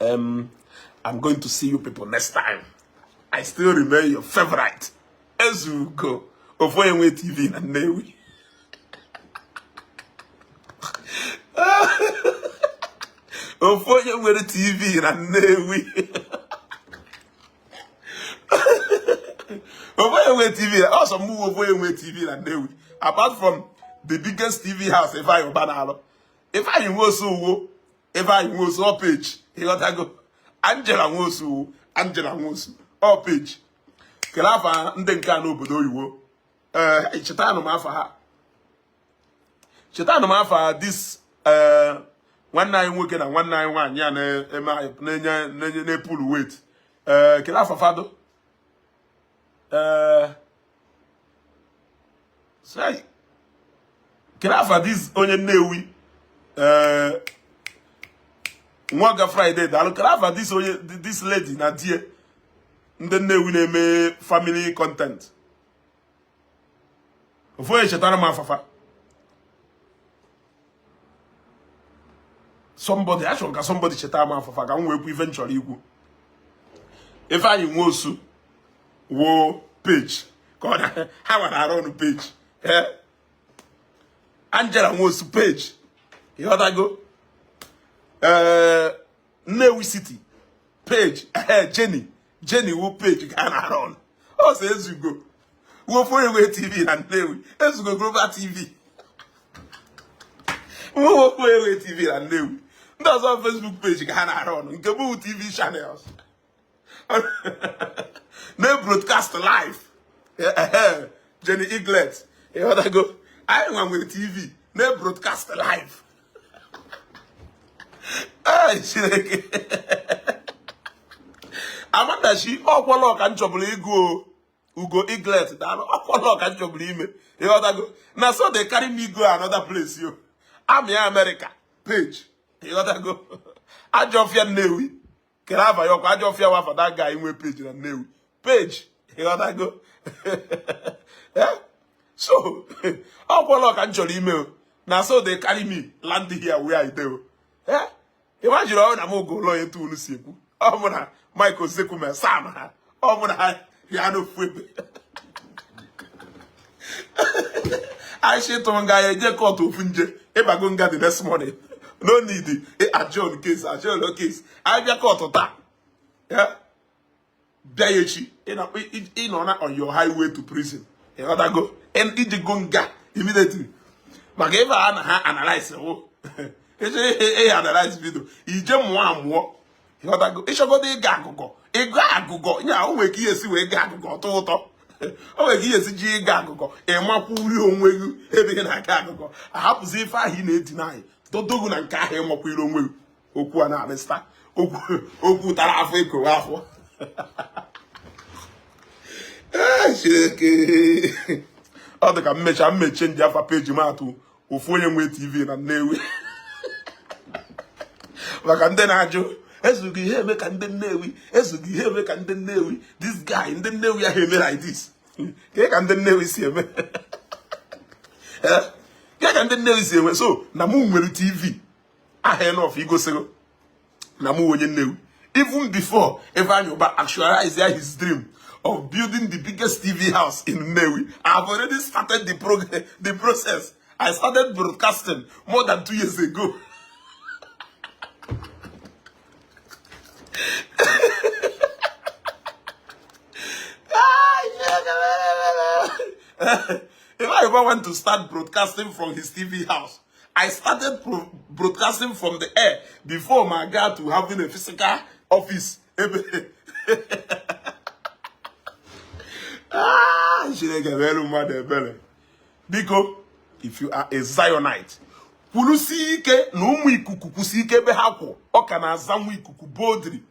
I'm going to see you people next time. I still remain your favorite Ezugo, ofu onye nwe TV na Nnewi. Ofu onye nwere TV na Nnewi. Ofu onye nwere TV ọsọ mụ, ofu onye nwere TV na Nnewi. Apart from the biggest TV house Ifeanyi Uba na-alụ. Ifeanyi Nwosu uwo, Ifeanyi Nwosu ọ page. Ịghọtago? Angela Nwosu uwo, Angela Nwosu ọ page. Kelee afa ndị nke a n'obodo oyibo. Ee, chetanụ m afa ha. Chetanụ m afa this nwanne anyị nwoke na nwanne anyị nwaanyị a na-eme na-enye na-enye na-epulu weight. Ee, kelee afa fado. Ee, sorry. Kelee afa this onye Nnewi. Ee, nwaga Friday daalụ. Kelee afa this onye, this lady na die ndị Nnewi na-eme family content. Ofu onye chetara m afafa. Somebody, achọrọ ka somebody cheta m afafa ka m wee kwu ife m chọrọ ikwu. Ifeanyi Nwosu wo page ka ọ na ha nwere arụ ọnụ page. Angela Nwosu page. Ịghọtago? Ee, Nnewi City page. Jenny, Jenny wo page ka a na-arụ ọnụ. Ọ sị Ezugo wofu onye nwe TV na Nnewi. Ezugo Global TV, nwofu onye nwe TV na Nnewi. Ndị ọzọ Facebook page ka ha na-arụ ọnụ. Nke bụ TV channels na broadcast live. Jenny Eaglet. Ịghọtago? Anyị nwa nwere TV na broadcast live. Ee, Chineke Amandachi ọkwọla ọka m chọbụrụ ịgụ o. Ugo Eaglet daalụ. Ọkwọla ọka m chọbụrụ ime. Ịghọtago? Na so they carry me go another place yo. Amị America page. Ịghọtago? Ajọfịa Nnewi kere afa ya ọkwa Ajọfịa wafa that guy nwe page na Nnewi page. Ịghọtago? So ọkwọla ọka m chọrọ ime o. Na so they carry me land here where I dey o. Imagine ọ na m ogo ụlọ etu unu si ekwu. Ọ mụ na Mike Ozekhome Sam ha, ọ mụ na ha ya n'ofu ebe. Anyị tụrụ nga ya eje court ofu nje ịbago nga the next morning. No need adjourn case, adjourn case. Anyị bịa court taa, bịa ya echi, ị nọ na on your highway to prison. Ịghọtago? Iji go nga immediately. Maka ebe a na ha analyze wo ị analyze video ije mụọ amụọ. Ịghọtago? Ịchọgodo ịga agụgọ, ịga agụgọ nya o nwere ka ihe esi wee gaa agụgọ ọtọ ụtọ. O nwere ka ihe esi ji ịga agụgọ ịmakwuri onwe gị ebe ị na-aga agụgọ, ahapụzi ife ahụ ị na-edina anyị dodogu na nke ahụ ịmakwiri onwe gị. Okwu a na-arịsta okwu, okwu tara afọ ekowe afọ. Ee, Chineke. Ọ dị ka mmecha mmeche nji afa peji m atụ ofu onye nwe TV na Nnewi, maka ndị na-ajụ ezughị ihe eme ka ndị Nnewi, ezughị ihe eme ka ndị Nnewi, this guy, ndị Nnewi ahụ eme like this. Ka ndị Nnewi si eme, ka ndị Nnewi si eme. So na mụ nwere TV aha enough igosigo na mụ onye Nnewi, even before Ifeanyi Uba actualize his dream of building the biggest TV house in Nnewi. I've already started the process. I started broadcasting more than 2 years ago. If I ever want to start broadcasting from his TV house, I started broadcasting from the air before my got to having a physical office. Ah, Chineke mere mmadụ ebere. Biko, if you are a Zionite, kwurusie ike na ụmụ ikuku, kwụsị ike ebe ha kwụ. Ọ ka na-aza nwa ikuku boldly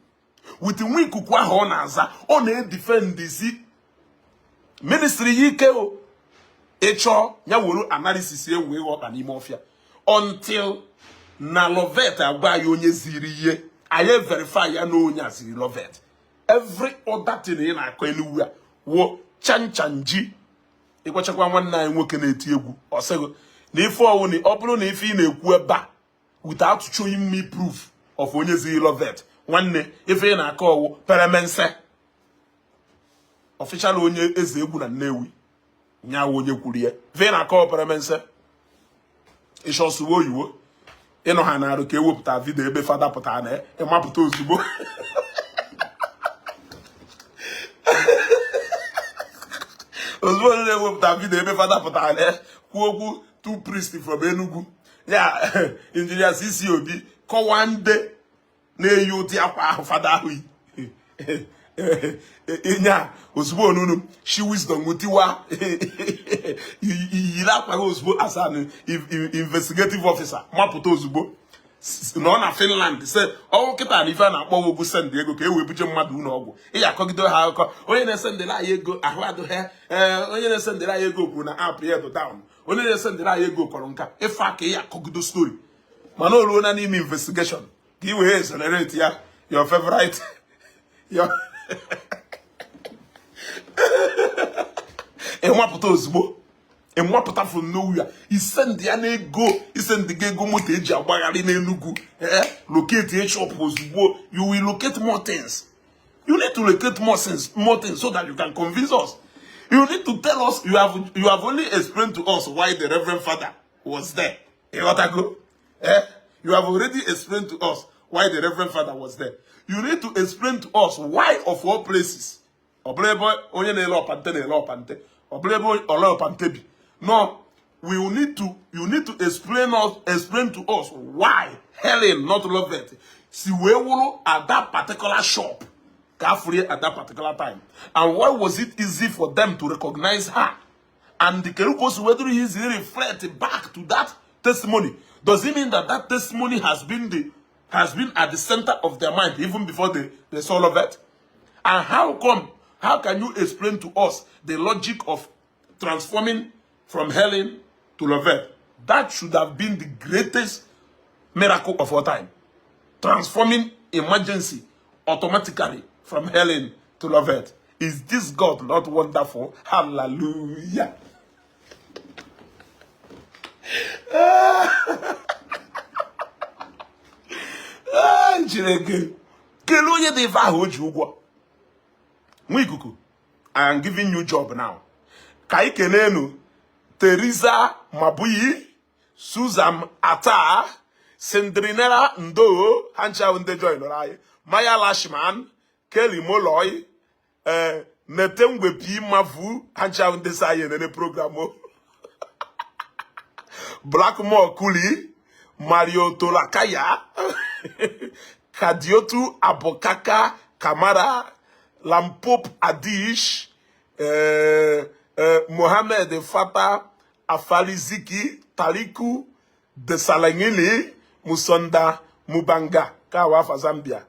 with nwa ikuku ahụ ọ na-aza. Ọ na-edefendizi ministry ya ike. O ịchọọ ya were analysis ewu ịghọ ọkpa n'ime ọfịa until na Lovet agwa ya onye ziri ihe, anyị verify ya na onye a ziri Lovet. Every other thing ị na-akọ anywhere wo chanchanji. Ịkwachakwa nwanne anyị nwoke na-eti egwu, ọ sịghị na ife ọwụ na ọ bụrụ na ife ị na-ekwu ebe a without showing me proof of onye ziri Lovet, nwanne, ife ị na-akọ ọwụ peremense. Official onye eze egwu na Nnewi nyawo onye kwuru ya, ife ị na-akọ peremense. Ịchọsụwa oyiwo ịnọ ha na-arụ ka ewepụta video ebe fada pụtara na ịmapụta ozugbo. Ozugbo onye na-ewepụta video ebe fada pụtara na kwuo okwu two priest from Enugu ya, Engineer CC Obi kọwaa ndị na-eyi ụdị akwa ahụ fada ahụ yi nya ozugbo onunu shi wisdom tiwa yiri akwa gị ozugbo as an investigative officer, mapụta ozugbo nọ na Finland se ọnwụ kịta na ife a na-akpọ ogwu send ego ka e wee buje mmadụ ụlọ ọgwụ. Ị ya akọgide ha akụkọ onye na-esendịrị anyị ego ahụ adịghị, ee, onye na-esendịrị anyị ego kwuru na app ya dị down, onye na-esendịrị anyị ego kọrọ nka ife aka. Ị ya akọgido story, mana o ruo na n'ime investigation ka ị wee exonerate ya, your favorite your ịnwapụta ozugbo, ịnwapụta from nowhere, isend ya na ego, isend gị ego moto eji agbagharị n'Enugu, ee, locate shop ozugbo. You will locate more things. You need to locate more things so that you can convince us. You need to tell us. You have only explained to us why the Reverend Father was there. Ịghọtago? Eh, you have already explained to us why the Reverend Father was there. You need to explain to us why, of all places, ọ bụrụ ebe onye na-ele ọpante na-ele ọpante, ọ bụrụ ebe ole ọpante bi. No, we will need to you need to explain to us why Helen, not Lovett, si wee wụrụ at that particular shop ka afụrie at that particular time, and why was it easy for them to recognize her, and the Kerukos whether easy reflect back to that testimony. Does it mean that that testimony has been at the center of their mind even before they saw Lovett? And how come, how can you explain to us the logic of transforming from Helen to Lovett? That should have been the greatest miracle of all time. Transforming emergency automatically from Helen to Lovett. Is this God not wonderful? Hallelujah. Ah, Chineke. Kelee onye dị ife ahụ o ji ụgwọ. Nwa ikuku, I am giving you job now. Ka anyị kenenu Teresa Mabuyi, Susan Ata, Sindrinera Ndo, ha ncha ndị joinụrụ anyị, Maya Lashman, Kelly Moloy, ee, Netengwe P Mavu, ha ncha ndị si anyị enene program o. Blackmore Kuli, Mario Tolakaya, Kadiotu Abokaka Kamara, Lampop Adish, Mohamed Fata Afaliziki, Taliku Desalangili, Musonda Mubanga, Kawafa Zambia,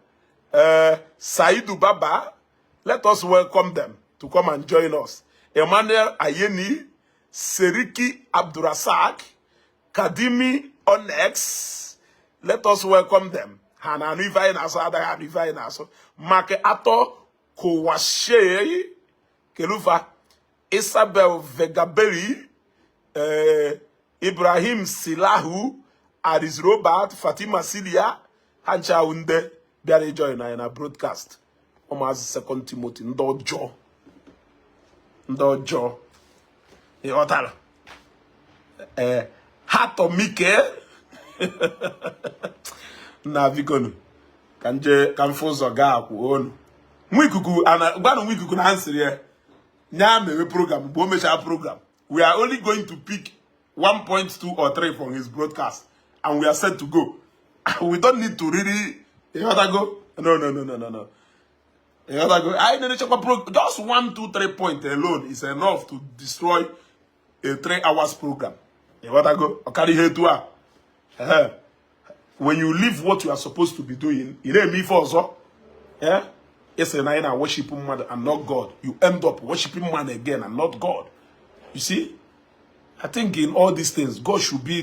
Saidu Baba. Let us welcome them to come and join us. Emmanuel Ayeni, Seriki Abdurasak, Kadimi Onex. Let us welcome them. Ha na-anụ ife anyị na-asụ, adaghị anụ ife anyị na-asụ. Maka atọ Kowashe Kelufa, Isabel Vegaberi, Ibrahim Silahu, Aris Robert, Fatima Silia, ha ncha ndị bịara ijoin anyị na broadcast. Ụmụazị Second Timothy, ndị ọjọọ, ndị ọjọọ, ịghọtara? Ee, ha tọmike na bikonu ka nje ka mfe ụzọ gaa akwụ onu nwa ikuku ana gwanụ nwa ikuku na ha nsịrị ya nya mewe program. Mgbe o mechaa program, we are only going to pick 1.2 or 3 from his broadcast and we are set to go. We don't need to really, ịghọtago? No, no, no, no, no, no, ịghọtago? Anyị na-echekwa pro just 1 2 3 point alone is enough to destroy a 3 hours program, ịghọtago? Ọkara ihe etu a. Ehe. When you leave what you are supposed to be doing, ị na-eme ife ọzọ, eh, ị na ị na worship mmadụ and not God, you end up worshiping man again and not God. You see, I think in all these things, God should be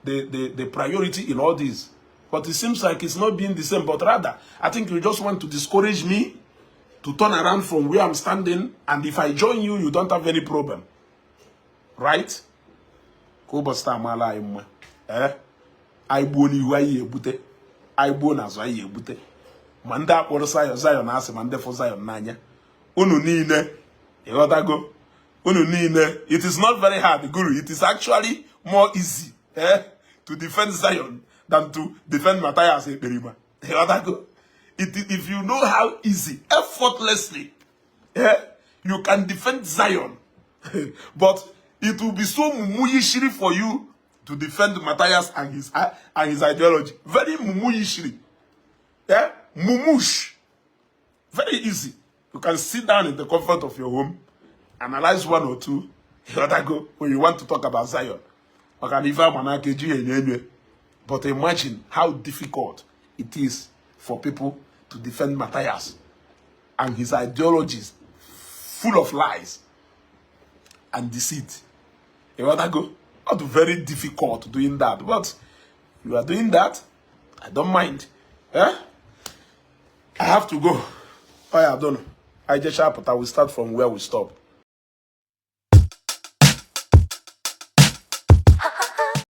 the priority in all this, but it seems like it's not being the same. But rather, I think you just want to discourage me to turn around from where I'm standing, and if I join you, you don't have any problem, right? Ka ụbọchị taa maala anyị mma. Ee, anyị gbuo n'ihu, anyị egbute. Anyị gbuo n'azụ, anyị egbute. Ma ndị akpọrọ Zion Zion asị, ma ndị fụ Zion n'anya, unu niile, ịghọtago? Unu niile, it is not very hard, guru. It is actually more easy, to defend Zion than to defend Matthias Ekperima, ịghọtago? If you know how easy, effortlessly, you can defend Zion, but it will be so mumuyishiri for you to defend Matthias and his ideology. Very mumuyishiri. Yeah? Mumush. Very easy. You can sit down in the comfort of your home, analyze one or two, go when you want to talk about Zion. Maka na ife ama n'aka ejighị enyo enyo. But imagine how difficult it is for people to defend Matthias and his ideologies full of lies and deceit. You want to go? Not very difficult doing that, but you are doing that. I don't mind. Eh? I have to go. Oh yeah, I don't know. I just sharp, but I will start from where we stop.